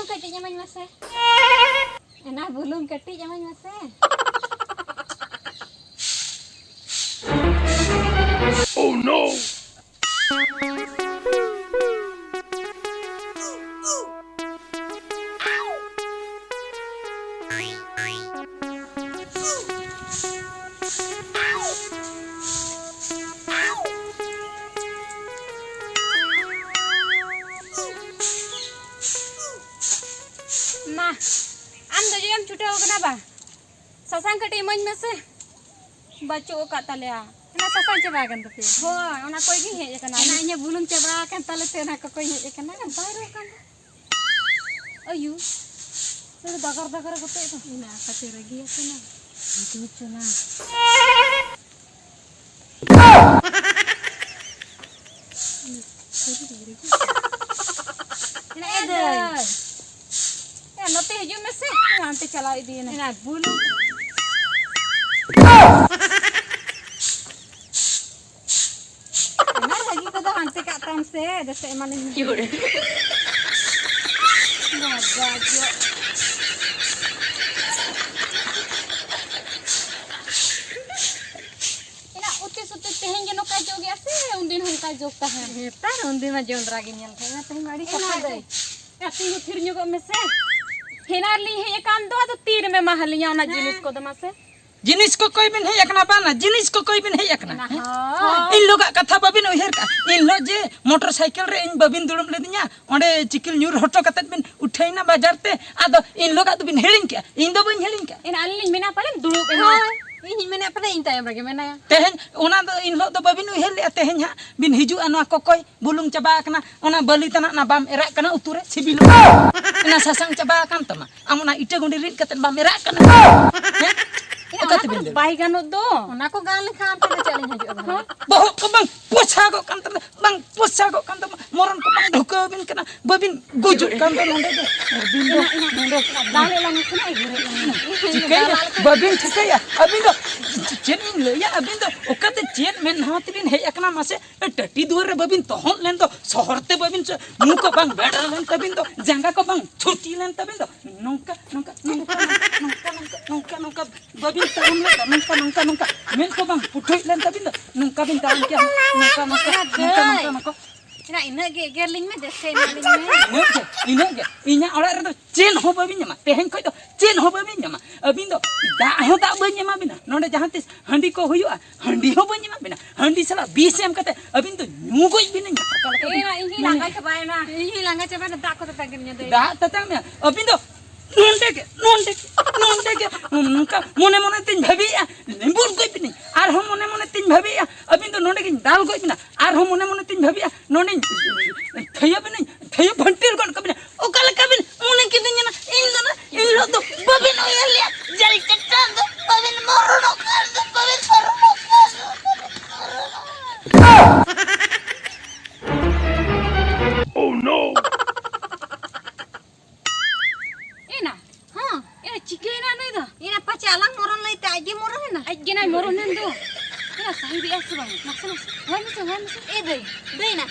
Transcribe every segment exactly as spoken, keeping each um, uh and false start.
ᱠᱟᱹᱴᱤᱡ ᱮᱢᱟᱹᱧ ᱢᱮᱥᱮ᱾ ᱮᱱᱟ ᱵᱩᱞᱩᱝ ᱠᱟᱹᱴᱤᱡ ᱮᱢᱟᱹᱧ ᱢᱮᱥᱮ᱾ Oh no! ᱢᱟ, ᱟᱢ ᱫᱚ ᱪᱮᱫ ᱮᱢ ᱪᱷᱩᱴᱟᱹᱣ ᱠᱟᱱᱟ ᱵᱟ? ᱥᱟᱥᱟᱝ ᱠᱟᱹᱴᱤᱡ ᱤᱢᱟᱹᱧ ᱢᱮᱥᱮ᱾ ᱵᱟᱹᱪᱩᱜ ᱟᱠᱟᱫ ᱛᱟᱞᱮᱭᱟ᱾ ᱚᱱᱟ ᱥᱟᱥᱟᱝ ᱪᱟᱵᱟ ᱟᱠᱟᱱ ᱛᱟᱯᱮᱭᱟ? ᱦᱳᱭ, ᱚᱱᱟ ᱠᱚᱭ ᱜᱮ ᱦᱮᱡ ᱟᱠᱟᱱᱟ᱾ ᱚᱱᱟ ᱤᱧᱟᱹᱜ ᱵᱩᱞᱩᱝ ᱪᱟᱵᱟ ᱟᱠᱟᱱ ᱛᱟᱞᱮ ᱛᱮ ᱚᱱᱟ ᱠᱚᱠᱚᱭ ᱦᱮᱡ ᱟᱠᱟᱱᱟ᱾ ᱵᱟᱭ ᱨᱚᱜ ᱠᱟᱱ ᱫᱚ᱾ ᱟᱭᱩ, ᱱᱚᱰᱮ ᱫᱟᱜᱟᱨ ᱫᱟᱜᱟᱨ ᱠᱟᱛᱮ ᱫᱚ᱾ ᱚᱱᱟ ᱠᱟᱛᱮ ᱨᱟᱹᱜᱤ ᱟᱠᱟᱱᱟ᱾ ᱵᱩᱡᱷᱟᱹᱣ ᱪᱚ ᱱᱟ᱾ ᱮ ᱫᱟᱹᱭ᱾ ᱮ, ᱱᱚᱛᱮ ᱦᱤᱡᱩᱜ ᱢᱮᱥᱮ᱾ ᱦᱟᱱᱛᱮ ᱪᱟᱞᱟᱣ ᱤᱫᱤᱭᱮᱱᱟ᱾ ᱮᱱᱟ ᱵᱩᱞᱩᱝ᱾ ᱮᱱᱟ ᱨᱟᱹᱜᱤ ᱠᱚᱫᱚ ᱦᱟᱱᱛᱮ ᱠᱟᱜ ᱛᱟᱢ ᱥᱮ, ᱡᱟᱛᱮ ᱮᱢᱟᱱᱤᱧ ᱵᱟᱵᱟ ᱡᱚ᱾ ᱮᱱᱟ ᱩᱛᱤ ᱥᱩᱛᱤ ᱛᱮᱦᱮᱧ ᱜᱮ ᱱᱚᱝᱠᱟ ᱡᱚᱜ ᱜᱮᱭᱟ ᱥᱮ ᱩᱱᱫᱤᱱ ᱦᱚᱸ ᱚᱱᱠᱟ ᱡᱚᱜ ᱛᱟᱦᱮᱸᱱ? ᱱᱮᱛᱟᱨ ᱩᱱᱫᱤᱱ ᱢᱟ ᱡᱚᱸᱰᱨᱟ ᱜᱮ ᱧᱮᱞ ᱛᱟᱦᱮᱸ ᱠᱟᱱᱟ, ᱛᱮᱦᱮᱧ ᱢᱟ ᱟᱹᱰᱤ ᱮᱱᱟ ᱥᱟᱯᱷᱟ ᱫᱟᱹᱭ᱾ ᱮ, ᱛᱤᱸᱜᱩ ᱛᱷᱤᱨ ᱧᱚᱜᱚᱜ ᱢᱮᱥᱮ᱾ ᱯᱷᱮᱱᱟᱨ ᱞᱤᱧ ᱦᱮᱡ ᱟᱠᱟᱱ ᱫᱚ, ᱟᱫᱚ ᱛᱤ ᱨᱮᱢ ᱮᱢᱟ ᱦᱟᱞᱤᱧᱟ ᱚᱱᱟ ᱡᱤᱱᱤᱥ ᱠᱚᱫᱚ ᱢᱟᱥᱮ? ᱡᱤᱱᱤᱥ ᱠᱚ ᱠᱚᱭ ᱵᱤᱱ ᱦᱮᱡ ᱟᱠᱟᱱᱟ? ᱵᱟᱝᱟ, ᱡᱤᱱᱤᱥ ᱠᱚ ᱠᱚᱭ ᱵᱤᱱ ᱦᱮᱡ ᱟᱠᱟᱱᱟ? ᱮᱱᱟ ᱦᱚᱸ᱾ ᱤᱱ ᱦᱤᱞᱳᱜᱟᱜ ᱠᱟᱛᱷᱟ ᱵᱟᱵᱤᱱ ᱩᱭᱦᱟᱹᱨ ᱠᱟᱜᱼᱟ? ᱤᱱ ᱦᱤᱞᱳᱜ ᱡᱮ ᱢᱚᱴᱚᱨ ᱥᱟᱭᱠᱮᱞ ᱨᱮ ᱤᱧ ᱵᱟᱵᱤᱱ ᱫᱩᱲᱩᱵ ᱞᱤᱫᱤᱧᱟ, ᱚᱸᱰᱮ ᱪᱤᱠᱤᱞ ᱧᱩᱨ ᱦᱚᱴᱚ ᱠᱟᱛᱮᱫ ᱵᱤᱱ ᱩᱴᱷᱟᱹᱭᱱᱟ ᱵᱟᱡᱟᱨ ᱛᱮ, ᱟᱫᱚ ᱤᱱ ᱦᱤᱞᱳᱜᱟᱜ ᱫᱚᱵᱤᱱ ᱦᱤᱲᱤᱧ ᱠᱮᱜᱼᱟ? ᱤᱧ ᱫᱚ ᱵᱟᱹᱧ ᱦᱤᱲᱤᱧ ᱠᱟᱜᱼᱟ᱾ ᱮᱱᱟ ᱟᱹᱞᱤᱧ ᱞᱤᱧ ᱢᱮᱱᱟ ᱯᱟᱞᱮᱱ ᱫᱩᱲᱩᱵ ᱮᱱᱟ᱾ ᱦᱳᱭ, ᱤᱧ ᱦᱚᱸᱧ ᱢᱮᱱᱟ ᱯᱟᱞᱮ ᱤᱧ ᱛᱟᱭᱚᱢ ᱨᱮᱜᱮ ᱢᱮᱱᱟᱭᱟ᱾ ᱛᱮᱦᱮᱧ ᱚᱱᱟ ᱫᱚ ᱤᱱ ᱦᱤᱞᱳᱜ ᱫᱚ ᱵᱟᱵᱤᱱ ᱩᱭᱦᱟᱹᱨ ᱞᱮᱜᱼᱟ, ᱛᱮᱦᱮᱧ ᱦᱟᱸᱜ ᱵᱤᱱ ᱦᱤᱡᱩᱜᱼᱟ ᱱᱚᱣᱟ ᱠᱚᱠᱚᱭ ᱵᱩᱞᱩᱝ ᱪᱟᱵᱟ ᱟᱠᱟᱱᱟ, ᱚᱱᱟ ᱵᱟᱹᱞᱤ ᱛᱟᱱᱟᱜ ᱚᱱᱟ ᱵᱟᱢ ᱮᱨᱟᱜ ᱠᱟᱱᱟ ᱩᱛᱩ ᱨᱮ, ᱥᱤᱵᱤᱞᱚᱜᱼᱟ᱾ ᱚᱱᱟ ᱥᱟᱥᱟᱝ ᱪᱟᱵᱟ ᱟᱠᱟᱱ ᱛᱟᱢᱟ, ᱟᱢ ᱚᱱᱟ ᱤᱴᱟᱹ ᱜᱩᱸᱰᱤ ᱨᱤᱫ ᱠᱟᱛᱮ ᱵᱟᱢ ᱮᱨᱟᱜ ᱠᱟᱱᱟ᱾ ᱦᱮᱸ? ᱚᱠᱟ ᱵᱟᱭ ᱜᱟᱱᱚᱜ ᱫᱚ᱾ ᱚᱱᱟ ᱠᱚ ᱜᱟᱱ ᱞᱮᱠᱷᱟᱱ ᱟᱯᱮ ᱫᱚ ᱪᱮᱫ ᱞᱤᱧ ᱦᱤᱡᱩᱜᱼᱟ ᱵᱷᱟᱲᱟ? ᱵᱚᱦᱚᱜ ᱠᱚ ᱵᱟᱝ ᱯᱚᱪᱷᱟᱜᱚᱜ ᱠᱟᱱ ᱛᱟᱢᱟ, ᱵᱟᱝ ᱯᱚᱪᱷᱟᱜᱚᱜ ᱠᱟᱱ ᱛᱟᱢᱟ, ᱢᱚᱨᱚᱱ ᱠᱚ ᱵᱟᱝ ᱰᱷᱩᱠᱟᱹᱣ ᱟᱵᱤᱱ ᱠᱟᱱᱟ, ᱵᱟᱹᱵᱤᱱ ᱜᱩᱡᱩᱜ ᱠᱟᱱ ᱫᱚ ᱱᱚᱰᱮ ᱫᱚ᱾ ᱟᱹᱵᱤᱱ ᱫᱚ ᱱᱚᱰᱮ ᱫᱟᱞᱮ ᱞᱟᱝ ᱥᱮ ᱮᱜᱮᱨᱮ ᱞᱟᱝ᱾ ᱪᱤᱠᱟᱹᱭᱟ? ᱵᱟᱹᱵᱤᱱ ᱴᱷᱤᱠᱟᱹᱭᱟ? ᱟᱹᱵᱤᱱ ᱫᱚ ᱪᱮᱫ ᱤᱧ ᱞᱟᱹᱭᱟ? ᱟᱹᱵᱤᱱ ᱫᱚ ᱚᱠᱟᱛᱮ ᱪᱮᱫ ᱢᱮᱫ ᱦᱟᱣᱟ ᱛᱮᱵᱤᱱ ᱦᱮᱡ ᱟᱠᱟᱱᱟ ᱢᱟᱥᱮ? ᱴᱟᱹᱴᱤ ᱫᱩᱣᱟᱹᱨ ᱨᱮ ᱵᱟᱹᱵᱤᱱ ᱛᱚᱦᱚᱫ ᱞᱮᱱ ᱫᱚ, ᱥᱚᱦᱚᱨ ᱛᱮ ᱵᱟᱹᱵᱤᱱ ᱪᱚ-, ᱢᱩ ᱠᱚ ᱵᱟᱝ ᱵᱮᱰᱟ ᱞᱮᱱ ᱛᱟᱹᱵᱤᱱ ᱫᱚ, ᱡᱟᱸᱜᱟ ᱠᱚ ᱵᱟᱝ ᱪᱷᱩᱴᱤ ᱞᱮᱱ ᱛᱟᱹᱵᱤᱱ ᱫᱚ, ᱱᱚᱝᱠᱟ, ᱱᱚᱝᱠᱟ, ᱱᱚᱝᱠᱟ, ᱱᱚᱝᱠᱟ, ᱱᱚᱝᱠᱟ, ᱱᱚᱝᱠᱟ ᱵᱟᱹᱵᱤᱱ ᱛᱟᱲᱟᱢ ᱞᱮᱫ ᱫᱚ, ᱱᱚᱝᱠᱟ, ᱱᱚᱝᱠᱟ, ᱱᱚᱝᱠᱟ, ᱢᱮᱫ ᱠᱚ ᱵᱟᱝ ᱯᱩᱴᱷᱩᱡ ᱞᱮᱱ ᱛᱟᱹᱵᱤᱱ ᱫᱚ, ᱱᱚᱝᱠᱟ ᱵᱤᱱ ᱛᱟᱲᱟᱢ ᱠᱮᱭᱟ, ᱱᱚᱝᱠᱟ, ᱱᱚᱝᱠᱟ, ᱱᱚᱝᱠᱟ, ᱱᱚᱝᱠᱟ, ᱱᱚᱝᱠᱟ᱾ ᱮᱱᱟ ᱤᱱᱟᱹᱜ ᱜᱮ ᱮᱜᱮᱨ ᱞᱤᱧ ᱢᱮ, ᱡᱟᱹᱥᱛᱤ ᱮᱢᱟ ᱞᱤᱧ ᱢᱮ᱾ ᱤᱱᱟᱹᱜ ᱜᱮ, ᱤᱱᱟᱹᱜ ᱜᱮ, ᱤᱧᱟᱹᱜ ᱚᱲᱟᱜ ᱨᱮᱫᱚ ᱪᱮᱫ ᱦᱚᱸ ᱵᱟᱹᱵᱤᱱ ᱧᱟᱢᱟ, ᱛᱮᱦᱮᱧ ᱠᱷᱚᱡ ᱫᱚ ᱪᱮᱫ ᱦᱚᱸ ᱵᱟᱹᱵᱤᱱ ᱧᱟᱢᱟ᱾ ᱟᱹᱵᱤᱱ ᱫᱚ ᱫᱟᱜ ᱦᱚᱸ ᱫᱟᱜ ᱵᱟᱹᱧ ᱮᱢᱟ ᱵᱤᱱᱟ, ᱱᱚᱰᱮ ᱡᱟᱦᱟᱸ ᱛᱤᱥ ᱦᱟᱺᱰᱤ ᱠᱚ ᱦᱩᱭᱩᱜᱼᱟ, ᱦᱟᱺᱰᱤ ᱦᱚᱸ ᱵᱟᱹᱧ ᱮᱢᱟ ᱵᱤᱱᱟ᱾ ᱦᱟᱺᱰᱤ ᱥᱟᱞᱟᱜ ᱵᱤᱥ ᱮᱢ ᱠᱟᱛᱮ ᱟᱹᱵᱤᱱ ᱫᱚ ᱧᱩ ᱜᱚᱡ ᱵᱤᱱᱟᱹᱧ᱾ ᱚᱠᱟ ᱞᱮᱠᱟ ᱵᱤᱱ ᱮᱭ, ᱤᱧ ᱦᱚᱸᱧ ᱢᱟᱱᱮ ᱞᱟᱸᱜᱟ ᱪᱟᱵᱟᱭᱮᱱᱟ, ᱤᱧ ᱦᱚᱸᱧ ᱞᱟᱸᱜᱟ ᱪᱟᱵᱟᱭᱮᱱᱟ, ᱫᱟᱜ ᱠᱚᱫᱚ ᱛᱟᱸᱜᱤᱧ ᱧᱚᱜ ᱫᱚ᱾ ᱫᱟᱜ ᱛᱮᱛᱟᱝ ᱢᱮ ᱟᱹᱵᱤᱱ ᱫᱚ᱾ ᱱᱚᱰᱮ ᱜᱮ, ᱱᱚᱰᱮ ᱜᱮ, ᱱᱚᱝᱠᱟ ᱢᱚᱱᱮ ᱢᱚᱱᱮ ᱛᱤᱧ ᱵᱷᱟᱹᱵᱤᱭᱮᱫᱼᱟ, ᱞᱮᱵᱩᱨ ᱜᱚᱡ ᱵᱤᱱᱟᱹᱧ᱾ ᱟᱨᱦᱚᱸ ᱢᱚᱱᱮ ᱢᱚᱱᱮ ᱛᱤᱧ ᱵᱷᱟᱹᱵᱤᱭᱮᱫᱼᱟ, ᱟᱹᱵᱤᱱ ᱫᱚ ᱱᱚᱰᱮ ᱜᱤᱧ ᱫᱟᱞ ᱜᱚᱡ ᱵᱤᱱᱟ᱾ ᱟᱨᱦᱚᱸ ᱢᱚᱱᱮ ᱢᱚᱱᱮ ᱛᱤᱧ ᱵᱷᱟᱹᱵᱤᱭᱮᱫᱼᱟ, ᱱᱚᱰᱮᱧ ᱛᱷᱟᱹᱭᱟᱹ ᱵᱤᱱᱟᱹᱧ, ᱛᱷᱟᱹᱭᱟᱹ ᱵᱷᱟᱹᱱᱴᱤᱞ ᱜᱚᱫ ᱠᱟᱵᱤᱱᱟ᱾ ᱚᱠᱟ ᱞᱮᱠᱟ ᱵᱤᱱ ᱢᱚᱱᱮ ᱠᱤᱫᱤᱧᱟ ᱱᱟ? ᱤᱧ ᱫᱚ ᱱᱟ, ᱮᱱ ᱦᱤᱞᱳᱜ ᱫᱚ ᱵᱟᱹᱵᱤᱱ ᱩᱭᱦᱟᱹᱨ ᱞᱮᱫᱼᱟ, ᱡᱟᱹᱞᱤ ᱪᱟᱴᱟᱱ ᱫᱚ ᱵᱟᱹᱵᱤᱱ ᱢᱚᱨᱚᱱᱚᱜ ᱠᱟᱱ ᱫᱚ, ᱵᱟᱹᱵᱤᱱ ᱢᱚᱨᱚᱱᱚᱜ ᱠᱟᱱ ᱫᱚ, ᱵᱟᱹᱵᱤᱱ ᱢᱚᱨᱚᱱᱚᱜ ᱠᱟᱱ ᱫᱚ᱾ Oh no! ᱮᱱᱟ? ᱦᱚᱸ᱾ ᱮᱱᱟ ᱪᱤᱠᱟᱹᱭᱮᱱᱟ ᱱᱩᱭ ᱫᱚ? ᱮᱱᱟ ᱯᱟᱪᱮ ᱟᱞᱟᱝ ᱢᱚᱨᱚᱱ ᱞᱟᱹᱭᱛᱮ ᱟᱡ ᱜᱮ ᱢᱚᱨᱚᱱ ᱮᱱᱟ? ᱟᱡ ᱜᱮ ᱱᱟᱭ ᱢᱚᱨᱚᱱ ᱮᱱ ᱫᱚ᱾ ᱮᱱᱟ ᱥᱟᱹᱦᱤ ᱵᱮᱜ ᱟᱭ ᱥᱮ ᱵᱟᱝ? ᱱᱟᱥᱮ ᱱᱟᱥᱮ᱾ ᱦᱚᱭ ᱢᱮᱥᱮ, ᱦᱚᱭ ᱢᱮᱥᱮ᱾ ᱮ ᱫᱟᱹᱭ, ᱫᱟᱹᱭ ᱱᱟ᱾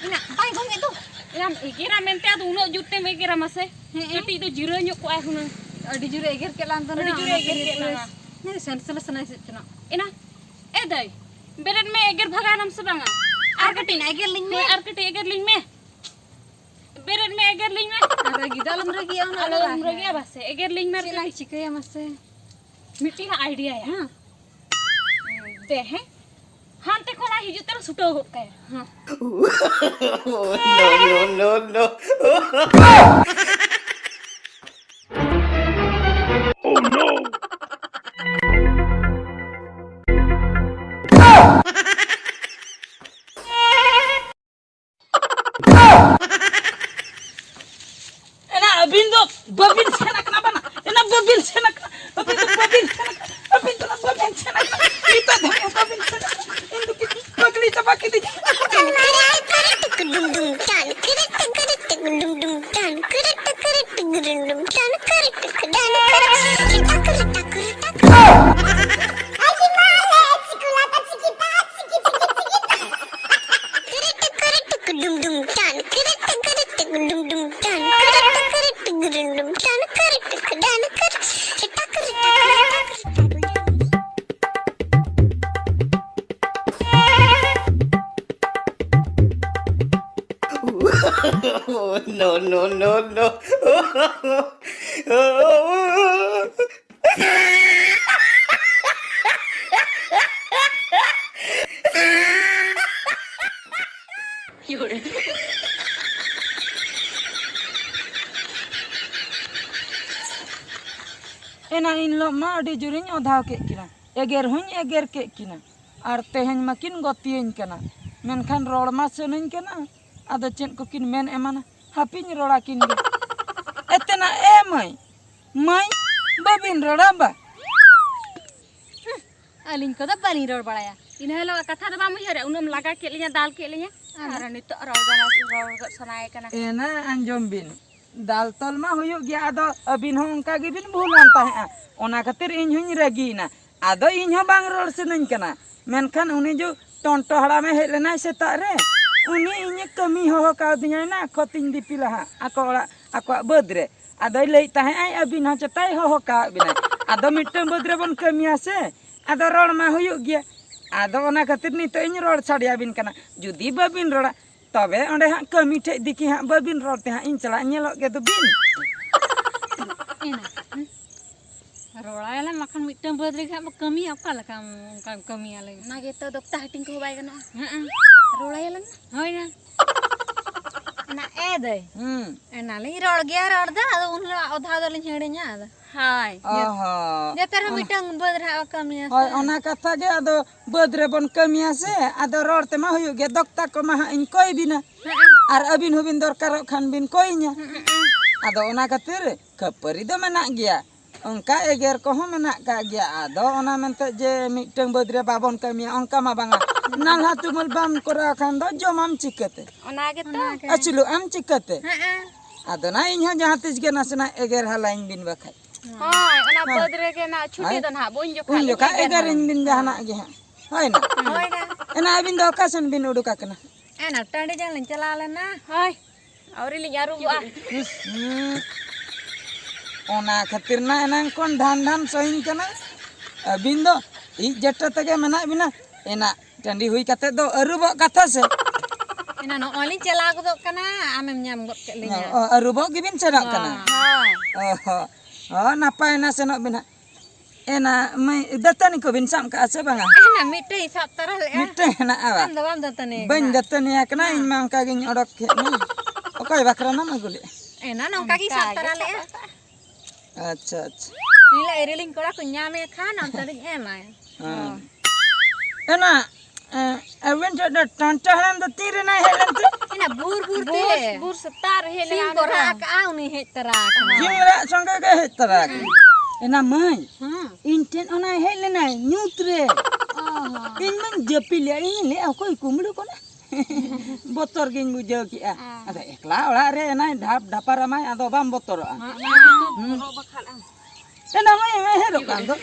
ᱮᱱᱟ ᱵᱟᱭ ᱜᱚᱝ ᱮᱫ ᱫᱚ᱾ ᱮᱱᱟᱢ ᱮᱜᱮᱨᱟ ᱢᱮᱱᱛᱮ ᱟᱫᱚ ᱩᱱᱟᱹᱜ ᱡᱩᱛ ᱛᱮᱢ ᱮᱜᱮᱨᱟ ᱢᱟᱥᱮ? ᱦᱮᱸ, ᱮ᱾ ᱠᱟᱹᱴᱤᱡ ᱫᱚ ᱡᱤᱨᱟᱹ ᱧᱚᱜ ᱠᱚᱜᱼᱟᱭ ᱦᱩᱱᱟᱹᱝ᱾ ᱟᱹᱰᱤ ᱡᱳᱨᱮ ᱮᱜᱮᱨ ᱠᱮᱫ ᱞᱟᱝ ᱫᱚ ᱟᱹᱰᱤ ᱱᱟ, ᱡᱳᱨᱮ ᱚᱱᱟ ᱮᱜᱮᱨ ᱛᱮᱜᱮ ᱠᱮᱫ ᱯᱩᱨᱟᱹ ᱞᱟᱝᱟ᱾ ᱦᱮᱸ, ᱥᱮᱱ ᱥᱮᱱ ᱥᱟᱱᱟᱭ ᱥᱮᱫ ᱛᱮᱱᱟᱜ᱾ ᱮᱱᱟ, ᱮ ᱫᱟᱹᱭ, ᱵᱮᱨᱮᱫ ᱢᱮ, ᱮᱜᱮᱨ ᱵᱷᱟᱜᱟᱣ ᱮᱱᱟᱢ ᱥᱮ ᱵᱟᱝᱟ? ᱟᱨ ᱠᱟᱹᱴᱤᱡ ᱱᱟ ᱮᱜᱮᱨ ᱞᱤᱧ ᱢᱮ᱾ ᱦᱳᱭ, ᱟᱨ ᱠᱟᱹᱴᱤᱡ ᱮᱜᱮᱨ ᱞᱤᱧ ᱢᱮ᱾ ᱵᱮᱨᱮᱫ ᱢᱮ, ᱮᱜᱮᱨ ᱞᱤᱧ ᱢᱮ᱾ ᱨᱟᱹᱜᱤ ᱫᱚ ᱟᱞᱚᱢ ᱨᱟᱹᱜᱤᱭᱟ, ᱩᱱᱟᱹᱜ ᱟᱞᱚᱢ ᱨᱟᱹᱜᱤᱭᱟ, ᱵᱟᱥᱮ, ᱮᱜᱮᱨ ᱞᱤᱧ ᱢᱮ ᱟᱨ ᱪᱮᱫ ᱞᱟᱝ ᱠᱟᱹᱴᱤᱡ᱾ ᱪᱤᱠᱟᱹᱭᱟ ᱢᱟᱥᱮ? ᱢᱤᱫᱴᱤᱡ ᱦᱟᱸᱜ ᱟᱭᱰᱤᱭᱟᱭᱟ᱾ ᱦᱮᱸ᱾ ᱫᱮ, ᱦᱮᱸ? ᱦᱟᱱᱛᱮ ᱠᱷᱚᱱ ᱟᱡ ᱦᱤᱡᱩᱜ ᱛᱮ ᱥᱩᱴᱟᱹᱣ ᱜᱚᱫ ᱠᱟᱭᱟ᱾ ᱦᱮᱸ᱾ No, no, no, no. Oh no! ᱮᱱᱟ ᱟᱹᱵᱤᱱ ᱫᱚ ᱵᱟᱹᱵᱤᱱ ᱥᱮᱱ ᱟᱠᱟᱱᱟ ᱵᱟᱝᱟ? ᱮᱱᱟ ᱵᱟᱹᱵᱤᱱ ᱥᱮᱱ ᱟᱠᱟᱱᱟ? ᱟᱹᱵᱤᱱ ᱫᱚ ᱵᱟᱹᱵᱤᱱ ᱥᱮᱱ No, no, no, no. ᱮᱱᱟᱝ ᱤᱱ ᱦᱤᱞᱳᱜ ᱢᱟ ᱟᱹᱰᱤ ᱡᱳᱨᱤᱧ ᱚᱫᱷᱟᱣ ᱠᱮᱫ ᱠᱤᱱᱟ, ᱮᱜᱮᱨ ᱦᱚᱸᱧ ᱮᱜᱮᱨ ᱠᱮᱫ ᱠᱤᱱᱟ, ᱟᱨ ᱛᱮᱦᱮᱧ ᱢᱟᱠᱤᱱ ᱜᱚᱛᱤᱭᱟᱹᱧ ᱠᱟᱱᱟ᱾ ᱢᱮᱱᱠᱷᱟᱱ ᱨᱚᱲ ᱢᱟ ᱥᱟᱱᱟᱧ ᱠᱟᱱᱟ, ᱟᱫᱚ ᱪᱮᱫ ᱠᱚᱠᱤᱱ ᱢᱮᱱ ᱮᱢᱟᱱᱟ, ᱦᱟᱯᱤᱧ ᱨᱚᱲ ᱟᱹᱠᱤᱱ ᱜᱮ᱾ ᱮᱛᱮᱱᱟ ᱮ ᱢᱟᱹᱭ, ᱢᱟᱹᱭ, ᱵᱟᱹᱵᱤᱱ ᱨᱚᱲᱟ ᱵᱟ? ᱟᱹᱞᱤᱧ ᱠᱚᱫᱚ ᱵᱟᱹᱞᱤᱧ ᱨᱚᱲ ᱵᱟᱲᱟᱭᱟ᱾ ᱤᱱᱟᱹ ᱦᱤᱞᱳᱜ ᱠᱟᱛᱷᱟ ᱫᱚ ᱵᱟᱢ ᱩᱭᱦᱟᱹᱨᱟ, ᱩᱱᱟᱹᱜ ᱮᱢ ᱞᱟᱜᱟ ᱠᱮᱫ ᱞᱤᱧᱟ, ᱫᱟᱞ ᱠᱮᱫ ᱞᱤᱧᱟ, ᱟᱨ ᱱᱤᱛᱚᱜ ᱨᱚᱲ ᱜᱟᱱᱚᱜ, ᱨᱚᱲ ᱜᱚᱫ ᱥᱟᱱᱟᱭᱮ ᱠᱟᱱᱟ᱾ ᱮᱱᱟ ᱟᱸᱡᱚᱢ ᱵᱤᱱ, ᱫᱟᱞ ᱛᱚᱞ ᱢᱟ ᱦᱩᱭᱩᱜ ᱜᱮᱭᱟ, ᱟᱫᱚ ᱟᱹᱵᱤᱱ ᱦᱚᱸ ᱚᱱᱠᱟ ᱜᱮᱵᱤᱱ ᱵᱷᱩᱞᱟᱱ ᱛᱟᱦᱮᱸᱫᱼᱟ, ᱚᱱᱟ ᱠᱷᱟᱹᱛᱤᱨ ᱤᱧ ᱦᱚᱸᱧ ᱨᱟᱹᱜᱤᱭᱮᱱᱟ᱾ ᱟᱫᱚ ᱤᱧ ᱦᱚᱸ ᱵᱟᱝ ᱨᱚᱲ ᱥᱟᱱᱟᱧ ᱠᱟᱱᱟ, ᱢᱮᱱᱠᱷᱟᱱ ᱩᱱᱤ ᱡᱚ ᱴᱚᱱᱴᱚ ᱦᱟᱲᱟᱢᱮ ᱦᱮᱡ ᱞᱮᱱᱟᱭ ᱥᱮᱛᱟᱜ ᱨᱮ, ᱩᱱᱤ ᱤᱧᱮ ᱠᱟᱹᱢᱤ ᱦᱚᱦᱚ ᱠᱟᱣᱫᱤᱧᱟᱭ ᱱᱟ, ᱠᱷᱚᱛᱤᱧ ᱫᱤᱯᱤᱞᱟ ᱦᱟᱸᱜ ᱟᱠᱚ ᱚᱲᱟᱜ, ᱟᱠᱚᱣᱟᱜ ᱵᱟᱹᱫᱽ ᱨᱮ᱾ ᱟᱫᱚᱭ ᱞᱟᱹᱭᱮᱫ ᱛᱟᱦᱮᱸᱫ ᱟᱭ, ᱟᱹᱵᱤᱱ ᱦᱚᱸ ᱪᱮᱛᱟᱭ ᱦᱚᱦᱚ ᱠᱟᱣᱟᱫ ᱵᱤᱱᱟᱭ᱾ ᱟᱫᱚ ᱢᱤᱫᱴᱟᱝ ᱵᱟᱹᱫᱽ ᱨᱮᱵᱚᱱ ᱠᱟᱹᱢᱤᱭᱟ ᱥᱮ, ᱟᱫᱚ ᱨᱚᱲ ᱢᱟ ᱦᱩᱭᱩᱜ ᱜᱮᱭᱟ᱾ ᱟᱫᱚ ᱚᱱᱟ ᱠᱷᱟᱹᱛᱤᱨ ᱱᱤᱛᱚᱜ ᱤᱧ ᱨᱚᱲ ᱥᱟᱰᱮᱭᱟᱵᱤᱱ ᱠᱟᱱᱟ᱾ ᱡᱩᱫᱤ ᱵᱟᱹᱵᱤᱱ ᱨᱚᱲᱟ, ᱛᱚᱵᱮ ᱚᱸᱰᱮ ᱦᱟᱸᱜ ᱠᱟᱹᱢᱤ ᱴᱷᱮᱡ ᱫᱤᱠᱤ ᱦᱟᱸᱜ ᱵᱟᱹᱵᱤᱱ ᱨᱚᱲ ᱛᱮ ᱦᱟᱸᱜ ᱤᱧ ᱪᱟᱞᱟᱜ, ᱧᱮᱞᱚᱜ ᱜᱮ ᱫᱚᱵᱤᱱ᱾ ᱮᱱᱟ, ᱦᱩᱸ? ᱨᱚᱲᱟᱭᱟᱞᱟᱝ ᱵᱟᱠᱷᱟᱱ ᱢᱤᱫᱴᱟᱝ ᱵᱟᱹᱫᱽ ᱨᱮᱜᱮ ᱦᱟᱸᱜ ᱵᱚ ᱠᱟᱹᱢᱤᱭᱟ, ᱚᱠᱟ ᱞᱮᱠᱟᱢ ᱚᱱᱠᱟᱢ ᱠᱟᱹᱢᱤᱭᱟ ᱞᱟᱹᱭ ᱢᱮ? ᱚᱱᱟ ᱜᱮᱛᱚ ᱫᱚᱠᱛᱟ ᱦᱟᱹᱴᱤᱧ ᱠᱚᱦᱚᱸ ᱵᱟᱭ ᱜᱟᱱᱚᱜᱼᱟ᱾ ᱦᱮᱸ᱾ ᱨᱚᱲᱟᱭᱟᱞᱟᱝ ᱱᱟ᱾ ᱦᱳᱭ ᱱᱟ᱾ ᱚᱱᱟ ᱮ ᱫᱟᱹᱭ᱾ ᱦᱩᱸ᱾ ᱮᱱᱟᱞᱤᱧ ᱨᱚᱲ ᱜᱮᱭᱟ ᱨᱚᱲ ᱫᱚ, ᱟᱫᱚ ᱩᱱ ᱦᱤᱞᱳᱜ ᱚᱫᱷᱟ ᱫᱚᱞᱤᱧ ᱦᱤᱲᱤᱧᱟ ᱟᱫᱚ᱾ ᱦᱳᱭ᱾ ᱚ ᱦᱚᱸ᱾ ᱡᱚᱛᱚ ᱨᱮᱦᱚᱸ ᱚᱱᱟ ᱢᱤᱫᱴᱟᱝ ᱵᱟᱹᱫᱽ ᱨᱮ ᱦᱟᱸᱜ ᱵᱚ ᱠᱟᱹᱢᱤᱭᱟ ᱦᱳᱭ, ᱥᱮ᱾ ᱚᱱᱟ ᱠᱟᱛᱷᱟ ᱜᱮ ᱟᱫᱚ ᱵᱟᱹᱫᱽ ᱨᱮᱵᱚᱱ ᱠᱟᱹᱢᱤᱭᱟ ᱥᱮ, ᱟᱫᱚ ᱨᱚᱲ ᱛᱮᱢᱟ ᱦᱩᱭᱩᱜ ᱜᱮ, ᱫᱚᱠᱛᱟ ᱠᱚᱢᱟ ᱦᱟᱸᱜ ᱤᱧ ᱠᱚᱭ ᱵᱤᱱᱟ᱾ ᱦᱮᱸ᱾ ᱟᱨ ᱟᱹᱵᱤᱱ ᱦᱚᱸᱵᱤᱱ ᱫᱚᱨᱠᱟᱨᱚᱜ ᱠᱷᱟᱱ ᱵᱤᱱ ᱠᱚᱭᱤᱧᱟ᱾ ᱦᱮᱸ᱾ ᱟᱫᱚ ᱚᱱᱟ ᱠᱷᱟᱹᱛᱤᱨ ᱠᱷᱟᱹᱯᱟᱹᱨᱤ ᱫᱚ ᱢᱮᱱᱟᱜ ᱜᱮᱭᱟ, ᱚᱱᱠᱟ ᱮᱜᱮᱨ ᱠᱚᱦᱚᱸ ᱢᱮᱱᱟᱜ ᱠᱟᱜ ᱜᱮᱭᱟ᱾ ᱟᱫᱚ ᱚᱱᱟ ᱢᱮᱱᱛᱮ ᱡᱮ ᱢᱤᱫᱴᱟᱝ ᱵᱟᱹᱫᱽ ᱨᱮ ᱵᱟᱵᱚᱱ ᱠᱟᱹᱢᱤᱭᱟ, ᱚᱱᱠᱟ ᱢᱟ ᱵᱟᱝᱟ᱾ ᱱᱟᱞᱦᱟ ᱛᱩᱢᱟᱹᱞ ᱵᱟᱢ ᱠᱚᱨᱟᱣ ᱠᱷᱟᱱ ᱫᱚ ᱡᱚᱢᱟᱢ ᱪᱤᱠᱟᱹᱛᱮ? ᱚᱱᱟ ᱜᱮᱛᱚ᱾ ᱚᱱᱟ ᱜᱮ᱾ ᱟᱹᱥᱩᱞᱚᱜ ᱟᱢ ᱪᱤᱠᱟᱹᱛᱮ? ᱦᱮᱸ᱾ ᱟᱫᱚ ᱱᱟ ᱤᱧ ᱦᱚᱸ ᱡᱟᱦᱟᱸ ᱛᱤᱥ ᱜᱮ ᱱᱟᱥᱮᱱᱟᱜ ᱮᱜᱮᱨ ᱦᱟᱞᱟᱧ ᱵᱤᱱ ᱵᱟᱠᱷᱟᱡ᱾ ᱦᱳᱭ, ᱚᱱᱟ ᱦᱳᱭ᱾ ᱵᱟᱹᱫᱽ ᱨᱮᱜᱮ ᱱᱟᱜ ᱪᱷᱩᱴᱤ ᱦᱳᱭ᱾ ᱫᱚ ᱱᱟᱦᱟᱜ ᱵᱟᱹᱧ ᱡᱚᱠᱷᱟ ᱩᱱ ᱞᱤᱧ ᱡᱚᱠᱷᱟ ᱮᱜᱮᱨ ᱮᱜᱮᱨ ᱦᱟᱞᱟᱝ᱾ ᱤᱧ ᱵᱤᱱ ᱡᱟᱦᱟᱱᱟᱜ ᱜᱮ ᱦᱟᱸᱜ᱾ ᱦᱳᱭ ᱱᱟ᱾ ᱦᱳᱭ ᱱᱟ᱾ ᱮᱱᱟ ᱟᱹᱵᱤᱱ ᱫᱚ ᱚᱠᱟ ᱥᱮᱱ ᱵᱤᱱ ᱩᱰᱩᱠ ᱟᱠᱟᱱᱟ? ᱮᱱᱟ ᱴᱟᱺᱰᱤ ᱡᱟᱝ ᱞᱤᱧ ᱪᱟᱞᱟᱣ ᱞᱮᱱᱟ᱾ ᱦᱳᱭ᱾ ᱟᱹᱣᱨᱤ ᱞᱤᱧ ᱟᱹᱨᱩᱵᱚᱜᱼᱟ᱾ ᱦᱩᱸ᱾ ᱚᱱᱟ ᱠᱷᱟᱹᱛᱤᱨ ᱱᱟ ᱮᱱᱟᱝ ᱠᱷᱚᱱ ᱰᱷᱟᱱ ᱰᱷᱟᱱ ᱥᱚᱭᱤᱧ ᱠᱟᱱᱟ᱾ ᱟᱹᱵᱤᱱ ᱫᱚ ᱤᱡ ᱡᱮᱴᱟ ᱛᱮᱜᱮ ᱢᱮᱱᱟᱜ ᱵᱤᱱᱟ᱾ ᱮᱱᱟ ᱴᱟᱺᱰᱤ ᱦᱩᱭ ᱠᱟᱛᱮ ᱫᱚ ᱟᱹᱨᱩᱵᱚᱜ ᱠᱟᱛᱷᱟ ᱥᱮ? ᱮᱱᱟ ᱱᱚᱜᱼᱚᱭ ᱞᱤᱧ ᱪᱟᱞᱟᱣ ᱜᱚᱫᱚᱜ ᱠᱟᱱᱟ, ᱟᱢᱮᱢ ᱧᱟᱢ ᱜᱚᱫ ᱠᱮᱫ ᱞᱤᱧᱟ᱾ ᱚ, ᱟᱹᱨᱩᱵᱚᱜ ᱜᱮᱵᱤᱱ ᱥᱮᱱᱚᱜ ᱠᱟᱱᱟ? ᱦᱳᱭ᱾ ᱚ ᱦᱚᱸ᱾ ᱚ, ᱱᱟᱯᱟᱭ ᱮᱱᱟ, ᱥᱮᱱᱚᱜ ᱵᱤᱱ ᱦᱟᱸᱜ᱾ ᱮᱱᱟ ᱢᱟᱹᱭ, ᱫᱟᱹᱛᱟᱹᱱᱤ ᱠᱚᱵᱤᱱ ᱥᱟᱵ ᱠᱟᱜᱼᱟ ᱥᱮ ᱵᱟᱝᱟ? ᱮᱱᱟ ᱢᱤᱫᱴᱟᱝ ᱤᱧ ᱥᱟᱵ ᱛᱟᱨᱟ ᱞᱮᱜᱼᱟ᱾ ᱢᱤᱫᱴᱟᱝ ᱦᱮᱱᱟᱜᱼᱟ ᱵᱟ? ᱟᱢ ᱫᱚ ᱵᱟᱢ ᱫᱟᱹᱛᱟᱹᱱᱤ ᱵᱟᱹᱧ ᱟᱠᱟᱱᱟ᱾ ᱫᱟᱹᱛᱟᱹᱱᱤ ᱟᱠᱟᱱᱟ, ᱦᱮᱸ᱾ ᱤᱧ ᱢᱟ ᱚᱱᱠᱟ ᱜᱤᱧ ᱚᱰᱚᱠ ᱠᱮᱫ ᱢᱟ᱾ ᱚᱠᱚᱭ ᱵᱟᱠᱷᱨᱟ ᱱᱟᱢ ᱟᱹᱜᱩ ᱞᱮᱜᱼᱟ? ᱮᱱᱟ ᱱᱚᱝᱠᱟ ᱜᱤᱧ ᱥᱟᱵ ᱛᱟᱨᱟ ᱞᱮᱜᱼᱟ᱾ ᱟᱪᱪᱷᱟ, ᱟᱪᱪᱷᱟ᱾ ᱤᱧ ᱞᱟᱹᱭ ᱨᱮᱞᱤᱧ ᱠᱚᱲᱟ ᱠᱚ ᱧᱟᱢᱮ ᱠᱷᱟᱱ ᱚᱱᱛᱮ ᱞᱤᱧ ᱮᱢᱟ᱾ ᱦᱮᱸ᱾ ᱮᱱᱟ, ᱮ, ᱟᱹᱵᱤᱱ ᱴᱷᱮᱱ ᱫᱚ ᱴᱚᱱᱴᱚ ᱦᱟᱲᱟᱢ ᱫᱚ ᱛᱤ ᱨᱮᱱᱟᱭ ᱦᱮᱡ ᱞᱮᱱ ᱛᱮ? ᱮᱱᱟ ᱵᱷᱳᱨ ᱵᱷᱳᱨ ᱛᱮ᱾ ᱵᱷᱳᱨ, ᱵᱷᱳᱨ ᱥᱮᱛᱟᱜ ᱨᱮ ᱦᱮᱡ ᱥᱤᱢ ᱞᱮᱱᱟ ᱠᱚ ᱩᱱᱤ ᱨᱟᱜ ᱫᱚ᱾ ᱠᱟᱜᱼᱟ, ᱩᱱᱤ ᱦᱮᱡ ᱛᱚᱨᱟ ᱟᱠᱟᱱᱟ᱾ ᱥᱤᱢ ᱨᱟᱜ ᱥᱚᱸᱜᱮ ᱜᱮ ᱦᱮᱡ ᱛᱚᱨᱟ ᱟᱠᱟᱱᱟ᱾ ᱦᱮᱸ᱾ ᱮᱱᱟ ᱢᱟᱹᱭ, ᱦᱮᱸ᱾ ᱤᱧ ᱴᱷᱮᱱ ᱚᱱᱟᱭ ᱦᱮᱡ ᱞᱮᱱᱟᱭ ᱧᱩᱛ ᱨᱮ᱾ ᱚ ᱦᱚᱸ᱾ ᱤᱧ ᱢᱟᱧ ᱡᱟᱹᱯᱤᱫ ᱞᱮᱜᱼᱟ, ᱤᱧ ᱞᱟᱹᱭᱮᱜᱼᱟ, "ᱚᱠᱚᱭ ᱠᱩᱢᱵᱽᱲᱩ ᱠᱟᱱᱟ?" ᱵᱚᱛᱚᱨ ᱜᱤᱧ ᱵᱩᱡᱷᱟᱹᱣ ᱠᱮᱜᱼᱟ᱾ ᱦᱮᱸ᱾ ᱟᱫᱚ ᱮᱠᱞᱟ ᱚᱲᱟᱜ ᱨᱮ ᱮᱱᱟᱭ ᱰᱷᱟᱯ ᱰᱷᱟᱯᱟᱨ ᱟᱢᱟᱭ, ᱟᱫᱚ ᱵᱟᱢ ᱵᱚᱛᱚᱨᱚᱜᱼᱟ᱾ ᱦᱮᱸ, ᱦᱮᱸ᱾ ᱵᱚᱛᱚᱨᱚᱜ ᱵᱟᱠᱷᱟᱱ ᱟᱢ᱾ ᱮᱱᱟ ᱢᱟᱹᱭ ᱮᱢ ᱮᱦᱮᱨᱚᱜ ᱠᱟᱱ ᱫᱚ᱾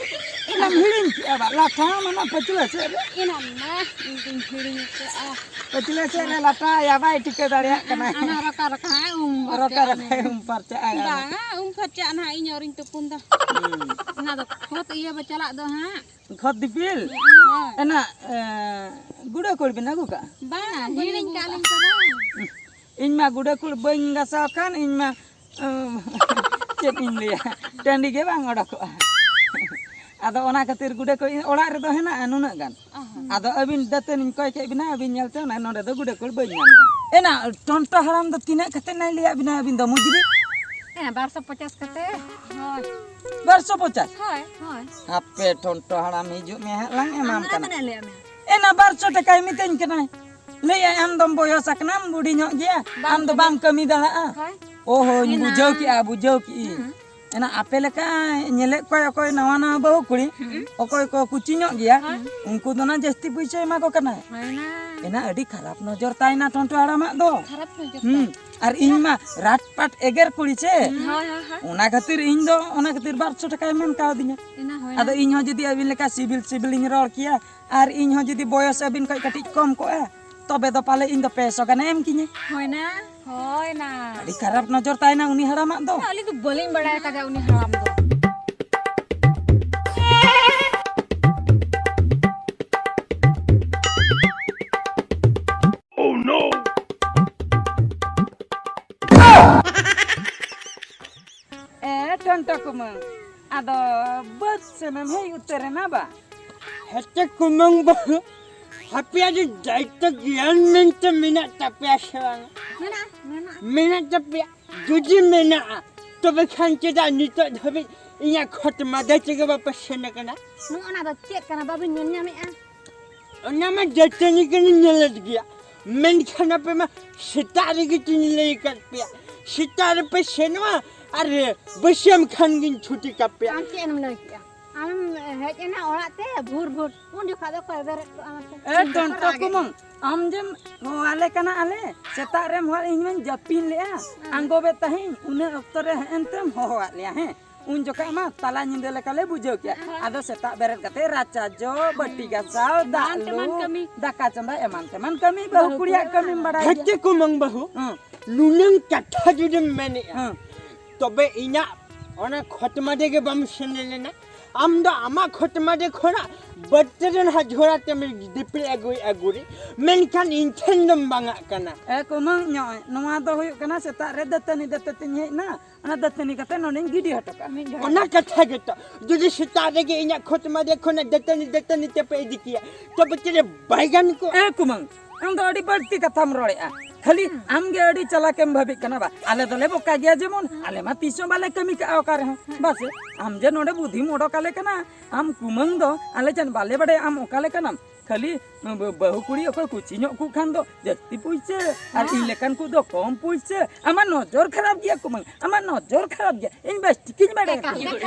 ᱮᱱᱟᱢ ᱦᱤᱲᱤᱧ ᱠᱮᱜᱼᱟ ᱵᱟ, ᱞᱟᱴᱷᱟ ᱢᱟᱱᱟ ᱯᱟᱹᱪᱷᱞᱟᱹ ᱥᱮᱫ ᱨᱮ᱾ ᱮᱱᱟᱢ ᱢᱟ ᱤᱧ ᱫᱩᱧ ᱦᱤᱲᱤᱧ ᱠᱮᱜᱼᱟ᱾ ᱯᱟᱹᱪᱷᱞᱟᱹ ᱥᱮᱫ ᱨᱮ ᱞᱟᱴᱷᱟᱭᱟ, ᱵᱟᱭ ᱴᱷᱤᱠᱟᱹ ᱫᱟᱲᱮᱭᱟᱜ ᱠᱟᱱᱟᱭ᱾ ᱚᱱᱟ ᱨᱟᱠᱟ ᱨᱟᱠᱟ ᱦᱟᱸᱜ ᱩᱢ ᱨᱟᱠᱟ ᱯᱷᱟᱨᱪᱟᱜᱼᱟ ᱨᱟᱠᱟᱭ ᱱᱟᱦᱟᱜ᱾ ᱩᱢ ᱯᱷᱟᱨᱪᱟᱜᱼᱟ᱾ ᱵᱟᱝᱟ, ᱩᱢ ᱯᱷᱟᱨᱪᱟᱜᱼᱟ ᱱᱟᱦᱟᱜ, ᱤᱧ ᱟᱹᱣᱨᱤᱧ ᱛᱩᱯᱩᱱ ᱫᱚ᱾ ᱦᱩᱸ᱾ ᱚᱱᱟ ᱫᱚ ᱠᱷᱚᱛ ᱤᱭᱟᱹ ᱵᱚ ᱪᱟᱞᱟᱜ ᱫᱚ ᱦᱟᱸᱜ᱾ ᱠᱷᱚᱛ ᱫᱤᱯᱤᱞ? ᱦᱳᱭ᱾ ᱮᱱᱟ, ᱮ, ᱜᱩᱰᱟᱹ ᱠᱩᱲ ᱵᱤᱱ ᱟᱹᱜᱩ ᱠᱟᱜᱼᱟ? ᱵᱟᱝᱟ, ᱦᱤᱲᱤᱧ ᱠᱟᱜᱼᱟ ᱞᱤᱧ ᱛᱚᱵᱮ᱾ ᱤᱧ ᱢᱟ ᱜᱩᱰᱟᱹ ᱠᱩᱲ ᱵᱟᱹᱧ ᱜᱟᱥᱟᱣ ᱠᱷᱟᱱ, ᱤᱧ ᱢᱟ, ᱩᱸ, ᱪᱮᱫ ᱤᱧ ᱞᱟᱹᱭᱟ, ᱴᱟᱺᱰᱤ ᱜᱮ ᱵᱟᱝ ᱚᱰᱚᱠᱚᱜᱼᱟ᱾ ᱟᱫᱚ ᱚᱱᱟ ᱠᱷᱟᱹᱛᱤᱨ ᱜᱩᱰᱟᱹ ᱠᱚ ᱤᱧ ᱚᱲᱟᱜ ᱨᱮᱫᱚ ᱦᱮᱱᱟᱜᱼᱟ ᱱᱩᱱᱟᱹᱜ ᱜᱟᱱ᱾ ᱚ ᱦᱚᱸ᱾ ᱟᱫᱚ ᱟᱹᱵᱤᱱ ᱫᱟᱹᱛᱟᱹᱱᱤᱧ ᱠᱚᱭ ᱠᱮᱫ ᱵᱤᱱᱟ, ᱟᱹᱵᱤᱱ ᱧᱮᱞᱛᱮ ᱚᱱᱟ ᱱᱚᱰᱮ ᱫᱚ ᱜᱩᱰᱟᱹ ᱠᱩᱲ ᱵᱟᱹᱧ ᱧᱟᱢᱮᱜᱼᱟ᱾ ᱮᱱᱟ ᱴᱚᱱᱴᱚ ᱦᱟᱲᱟᱢ ᱫᱚ ᱛᱤᱱᱟᱹᱜ ᱠᱟᱛᱮ ᱱᱟᱭ ᱞᱟᱹᱭᱟᱫ ᱵᱤᱱᱟ ᱟᱹᱵᱤᱱ ᱫᱚ ᱢᱩᱡᱽᱨᱤ? ᱦᱮᱸ, ᱵᱟᱨᱥᱚ ᱯᱚᱪᱟᱥ ᱠᱟᱛᱮ᱾ ᱦᱳᱭ᱾ ᱵᱟᱨᱥᱚ ᱯᱚᱪᱟᱥ? ᱦᱳᱭ, ᱦᱳᱭ᱾ ᱦᱟᱯᱮ ᱴᱚᱱᱴᱚ ᱦᱟᱲᱟᱢ ᱦᱤᱡᱩᱜ ᱢᱮ ᱦᱟᱸᱜ ᱞᱟᱝ ᱮᱢᱟᱢ ᱟᱢ ᱠᱟᱱᱟ᱾ ᱛᱤᱱᱟᱹᱜ ᱞᱟᱹᱭᱟᱫ ᱢᱮᱭᱟ? ᱮᱱᱟ ᱵᱟᱨᱥᱚ ᱴᱟᱠᱟᱭ ᱢᱤᱛᱟᱹᱧ ᱠᱟᱱᱟᱭ᱾ ᱞᱟᱹᱭᱟᱭ, "ᱟᱢ ᱫᱚᱢ ᱵᱚᱭᱚᱥ ᱟᱠᱟᱱᱟᱢ, ᱵᱩᱰᱷᱤ ᱧᱚᱜ ᱜᱮᱭᱟ, ᱵᱟᱢ ᱟᱢ ᱫᱚ ᱠᱟᱹᱢᱤ ᱵᱟᱢ ᱠᱟᱹᱢᱤ ᱫᱟᱲᱮᱭᱟᱜᱼᱟ᱾" ᱦᱳᱭ᱾ ᱚ ᱦᱳᱭ, ᱮᱱᱟ᱾ ᱵᱩᱡᱷᱟᱹᱣ ᱠᱮᱜᱼᱟ, ᱵᱩᱡᱷᱟᱹᱣ ᱠᱮᱜᱼᱟᱹᱧ᱾ ᱦᱩᱸ᱾ ᱮᱱᱟ ᱟᱯᱮ ᱞᱮᱠᱟ ᱧᱮᱞᱮᱫ ᱠᱚᱣᱟᱭ, ᱚᱠᱚᱭ ᱱᱟᱣᱟ ᱱᱟᱣᱟ ᱵᱟᱹᱦᱩ ᱠᱩᱲᱤ, ᱦᱩᱸ᱾ ᱚᱠᱚᱭ ᱠᱚ ᱠᱩᱪᱤ ᱧᱚᱜ ᱜᱮᱭᱟ, ᱦᱳᱭ᱾ ᱩᱱᱠᱩ ᱫᱚ ᱱᱟ ᱡᱟᱹᱥᱛᱤ ᱯᱩᱭᱥᱟᱹ ᱮᱢᱟ ᱠᱚ ᱠᱟᱱᱟ᱾ ᱦᱳᱭ ᱱᱟ᱾ ᱮᱱᱟ ᱟᱹᱰᱤ ᱠᱷᱟᱨᱟᱯ ᱱᱚᱡᱚᱨ ᱛᱟᱭᱱᱟ ᱴᱚᱱᱴᱚ ᱦᱟᱲᱟᱢᱟᱜ ᱫᱚ᱾ ᱠᱷᱟᱨᱟᱯ ᱱᱚᱡᱚᱨ ᱦᱩᱸ᱾ ᱛᱟᱭ᱾ ᱟᱨ ᱤᱧ ᱢᱟ ᱨᱟᱴ ᱯᱟᱴ ᱮᱜᱮᱨ ᱠᱩᱲᱤ ᱥᱮ᱾ ᱦᱩᱸ, ᱦᱳᱭ, ᱦᱳᱭ, ᱦᱳᱭ᱾ ᱚᱱᱟ ᱠᱷᱟᱹᱛᱤᱨ ᱤᱧ ᱫᱚ, ᱚᱱᱟ ᱠᱷᱟᱹᱛᱤᱨ ᱵᱟᱨᱥᱚ ᱴᱟᱠᱟᱭ ᱢᱮᱱ ᱠᱟᱣᱫᱤᱧᱟ᱾ ᱮᱱᱟ ᱦᱳᱭ ᱟᱫᱚ ᱱᱟ᱾ ᱤᱧ ᱦᱚᱸ ᱡᱩᱫᱤ ᱟᱹᱵᱤᱱ ᱞᱮᱠᱟ ᱥᱤᱵᱤᱞ ᱥᱤᱵᱤᱞᱤᱧ ᱨᱚᱲ ᱠᱮᱭᱟ, ᱟᱨ ᱤᱧ ᱦᱚᱸ ᱡᱩᱫᱤ ᱵᱚᱭᱚᱥ ᱟᱹᱵᱤᱱ ᱠᱷᱚᱡ ᱠᱟᱹᱴᱤᱡ ᱠᱚᱢ ᱠᱚᱜᱼᱟ, ᱛᱚᱵᱮ ᱫᱚ ᱯᱟᱞᱮ ᱤᱧ ᱫᱚ ᱯᱮ ᱥᱚ ᱜᱟᱱᱮ ᱮᱢ ᱠᱤᱧᱟᱹ᱾ ᱦᱳᱭ ᱱᱟ, ᱦᱳᱭ ᱱᱟ᱾ ᱟᱹᱰᱤ ᱠᱷᱟᱨᱟᱯ ᱱᱚᱡᱚᱨ ᱛᱟᱭᱱᱟ ᱩᱱᱤ ᱦᱟᱲᱟᱢᱟᱜ ᱫᱚ᱾ ᱟᱹᱞᱤᱧ ᱫᱚ ᱵᱟᱹᱞᱤᱧ ᱵᱟᱲᱟᱭ ᱠᱟᱫᱟ ᱩᱱᱤ ᱦᱟᱲᱟᱢ ᱫᱚ᱾ Oh no! ᱟᱫᱚ ᱵᱟᱹᱫᱽ ᱥᱮᱱᱮᱢ ᱦᱮᱡ ᱩᱛᱟᱹᱨᱮᱱᱟ ᱵᱟ? ᱦᱮᱸᱛᱮ ᱠᱩᱢᱟᱹᱝ ᱵᱟᱹᱦᱩ, ᱟᱯᱮᱭᱟᱜ ᱡᱮ ᱫᱟᱭᱤᱛᱛᱚ ᱜᱮᱭᱟᱱ ᱢᱮᱱᱛᱮ ᱢᱮᱱᱟᱜ ᱛᱟᱯᱮᱭᱟ ᱥᱮ ᱵᱟᱝ? ᱢᱮᱱᱟᱜᱼᱟ, ᱢᱮᱱᱟᱜᱼᱟ᱾ ᱢᱮᱱᱟᱜ ᱛᱟᱯᱮᱭᱟ? ᱡᱩᱫᱤ ᱢᱮᱱᱟᱜᱼᱟ, ᱛᱚᱵᱮ ᱠᱷᱟᱱ ᱪᱮᱫᱟᱜ ᱱᱤᱛᱚᱜ ᱫᱷᱟᱹᱵᱤᱡ ᱤᱧᱟᱹᱜ ᱠᱷᱚᱛ ᱢᱟᱫᱮ ᱛᱮᱜᱮ ᱵᱟᱯᱮ ᱥᱮᱱ ᱟᱠᱟᱱᱟ? ᱱᱚᱜᱼᱚ ᱱᱟ ᱫᱚ ᱪᱮᱫ ᱠᱟᱱᱟ ᱵᱟᱵᱤᱱ ᱧᱮᱞ ᱧᱟᱢᱮᱫᱼᱟ? ᱚᱱᱟ ᱢᱟ ᱫᱟᱹᱛᱟᱹᱱᱤ ᱠᱟᱹᱱᱤᱧ ᱧᱮᱞᱮᱫ ᱜᱮᱭᱟ, ᱢᱮᱱᱠᱷᱟᱱ ᱟᱯᱮ ᱢᱟ ᱥᱮᱛᱟᱜ ᱨᱮᱜᱮ ᱛᱤᱧ ᱞᱟᱹᱭ ᱟᱠᱟᱫ ᱯᱮᱭᱟ, ᱥᱮᱛᱟᱜ ᱨᱮᱯᱮ ᱥᱮᱱᱚᱜᱼᱟ ᱟᱨ ᱵᱟᱹᱥᱭᱟᱹᱢ ᱠᱷᱟᱱ ᱜᱤᱧ ᱪᱷᱩᱴᱤ ᱠᱟᱯᱮᱭᱟ᱾ ᱟᱢ ᱪᱮᱫ ᱮᱢ ᱞᱟᱹᱭ ᱠᱮᱜᱼᱟ? ᱟᱢᱮᱢ ᱦᱮᱡ ᱮᱱᱟ ᱚᱲᱟᱜ ᱛᱮ ᱵᱷᱳᱨ ᱵᱷᱳᱨ, ᱩᱱ ᱡᱚᱠᱷᱟ ᱫᱚ ᱚᱠᱚᱭ ᱵᱮᱨᱮᱫ ᱠᱚᱜᱼᱟ ᱢᱟᱥᱮ? ᱮ ᱴᱚᱱᱴᱚ ᱠᱩᱢᱟᱹᱝ, ᱟᱢ ᱡᱮᱢ ᱦᱚᱦᱚᱣᱟᱞᱮ ᱠᱟᱱᱟ ᱟᱞᱮ, ᱥᱮᱛᱟᱜ ᱨᱮᱢ ᱦᱚᱦᱚ, ᱤᱧ ᱢᱟᱧ ᱡᱟᱹᱯᱤᱫ ᱞᱮᱜᱼᱟ, ᱦᱮᱸ᱾ ᱟᱸᱜᱚᱵᱮᱫ ᱛᱟᱦᱮᱸᱧ, ᱩᱱᱟᱹᱜ ᱚᱠᱛᱚ ᱨᱮ ᱦᱮᱡ ᱮᱱᱛᱮᱢ ᱦᱚᱦᱚᱣᱟᱫ ᱞᱮᱭᱟ, ᱦᱮᱸ? ᱩᱱ ᱡᱚᱠᱷᱟ ᱢᱟ ᱛᱟᱞᱟ ᱧᱤᱫᱟᱹ ᱞᱮᱠᱟᱞᱮ ᱵᱩᱡᱷᱟᱹᱣ ᱠᱮᱜᱼᱟ᱾ ᱦᱮᱸ᱾ ᱟᱫᱚ ᱥᱮᱛᱟᱜ ᱵᱮᱨᱮᱫ ᱠᱟᱛᱮ ᱨᱟᱪᱟ ᱡᱚᱜ, ᱵᱟᱹᱴᱤ ᱜᱟᱥᱟᱣ, ᱫᱟᱜ ᱮᱢᱟᱱ ᱛᱮᱢᱟᱱ ᱞᱩ, ᱠᱟᱹᱢᱤ᱾ ᱫᱟᱠᱟ ᱪᱚᱸᱫᱟ ᱮᱢᱟᱱ ᱛᱮᱢᱟᱱ ᱠᱟᱹᱢᱤ ᱵᱟᱹᱦᱩ ᱵᱟᱹᱦᱩ ᱠᱩᱲᱤᱭᱟᱜ ᱠᱩᱲᱤᱭᱟᱜ ᱠᱟᱹᱢᱤᱢ ᱵᱟᱲᱟᱭ ᱜᱮᱭᱟ᱾ ᱦᱮᱸ ᱪᱮ ᱠᱩᱢᱟᱹᱝ ᱵᱟᱹᱦᱩ? ᱦᱮᱸ᱾ ᱱᱩᱱᱟᱹᱝ ᱠᱟᱛᱷᱟ ᱡᱩᱫᱤᱢ ᱢᱮᱱᱮᱜᱼᱟ, ᱦᱮᱸ᱾ ᱛᱚᱵᱮ ᱤᱧᱟᱜ ᱚᱱᱟ ᱠᱷᱚᱛ ᱢᱟᱫᱮ ᱜᱮ ᱵᱟᱢ ᱥᱮᱱ ᱞᱮᱱᱟ? ᱟᱢ ᱫᱚ ᱟᱢᱟᱜ ᱠᱷᱚᱛ ᱢᱟᱫᱮ ᱠᱷᱚᱱᱟᱜ ᱵᱟᱹᱫᱽ ᱨᱮᱱ ᱦᱟᱡᱷᱚᱲᱟ ᱛᱮᱢ ᱫᱤᱯᱤᱞ ᱟᱹᱜᱩᱭᱮᱫᱼᱟ ᱜᱩᱨᱤᱡ, ᱢᱮᱱᱠᱷᱟᱱ ᱤᱧ ᱴᱷᱮᱱ ᱫᱚᱢ ᱵᱟᱝᱟᱜ ᱠᱟᱱᱟ᱾ ᱮ ᱠᱩᱢᱟᱹᱝ, ᱱᱚᱜᱼᱚᱭ ᱱᱚᱣᱟ ᱫᱚ ᱦᱩᱭᱩᱜ ᱠᱟᱱᱟ ᱥᱮᱛᱟᱜ ᱨᱮ ᱫᱟᱹᱛᱟᱹᱱᱤ ᱫᱟᱹᱛᱟᱹᱛᱤᱧ ᱦᱮᱡ ᱮᱱᱟ, ᱚᱱᱟ ᱫᱟᱹᱛᱟᱹᱱᱤ ᱠᱟᱛᱮ ᱱᱚᱰᱮᱧ ᱜᱤᱰᱤ ᱦᱚᱴᱚ ᱠᱟᱜᱼᱟ᱾ ᱢᱤᱫ ᱜᱷᱟᱹᱲᱤ᱾ ᱚᱱᱟ ᱠᱟᱛᱷᱟ ᱜᱮᱛᱚ, ᱡᱩᱫᱤ ᱥᱮᱛᱟᱜ ᱨᱮᱜᱮ ᱤᱧᱟᱜ ᱠᱷᱚᱛ ᱢᱟᱫᱮ ᱠᱷᱚᱱᱟᱜ ᱫᱟᱹᱛᱟᱹᱱᱤ ᱫᱟᱹᱛᱟᱹᱱᱤ ᱛᱮᱯᱮ ᱤᱫᱤ ᱠᱮᱭᱟ, ᱛᱚᱵᱮ ᱪᱮᱫ ᱵᱟᱭ ᱜᱟᱱ ᱠᱚᱜᱼᱟ? ᱮ ᱠᱩᱢᱟᱹᱝ, ᱟᱢ ᱫᱚ ᱟᱹᱰᱤ ᱵᱟᱹᱲᱛᱤ ᱠᱟᱛᱷᱟᱢ ᱨᱚᱲᱮᱜᱼᱟ᱾ ᱠᱷᱟᱹᱞᱤ ᱟᱢ ᱜᱮ ᱟᱹᱰᱤ ᱪᱟᱞᱟᱠᱮᱢ ᱵᱷᱟᱹᱵᱤᱜ ᱠᱟᱱᱟ ᱵᱟ? ᱟᱞᱮ ᱫᱚᱞᱮ ᱵᱚᱠᱟ ᱜᱮᱭᱟ ᱡᱮᱢᱚᱱ, ᱟᱞᱮ ᱢᱟ ᱛᱤᱥ ᱦᱚᱸ ᱵᱟᱞᱮ ᱠᱟᱹᱢᱤ ᱠᱟᱜᱼᱟ ᱚᱠᱟ ᱨᱮᱦᱚᱸ᱾ ᱵᱟᱥᱮ, ᱟᱢ ᱡᱮ ᱱᱚᱰᱮ ᱵᱩᱫᱷᱤᱢ ᱚᱰᱚᱠ ᱟᱞᱮ ᱠᱟᱱᱟ, ᱟᱢ ᱠᱩᱢᱟᱹᱝ ᱫᱚ ᱟᱞᱮ ᱪᱮᱫ ᱵᱟᱞᱮ ᱵᱟᱰᱟᱭᱟ ᱟᱢ ᱚᱠᱟ ᱞᱮᱠᱟᱱᱟᱢ? ᱠᱷᱟᱹᱞᱤ ᱵᱟᱹ-, ᱵᱟᱹᱦᱩ ᱠᱩᱲᱤ ᱚᱠᱚᱭ ᱠᱩᱪᱤ ᱧᱚᱜ ᱠᱚ ᱠᱷᱟᱱ ᱫᱚ ᱡᱟᱹᱥᱛᱤ ᱯᱩᱭᱥᱟᱹ, ᱟᱨ ᱤᱧ ᱞᱮᱠᱟᱱ ᱠᱚ ᱫᱚ ᱠᱚᱢ ᱯᱩᱭᱥᱟᱹ᱾ ᱟᱢᱟᱜ ᱱᱚᱡᱚᱨ ᱠᱷᱟᱨᱟᱯ ᱜᱮᱭᱟ ᱠᱩᱢᱟᱹᱝ, ᱟᱢᱟᱜ ᱱᱚᱡᱚᱨ ᱠᱷᱟᱨᱟᱯ ᱜᱮᱭᱟ᱾ ᱤᱧ ᱵᱮᱥ ᱴᱷᱤᱠᱤᱧ ᱵᱟᱰᱟᱭᱟ᱾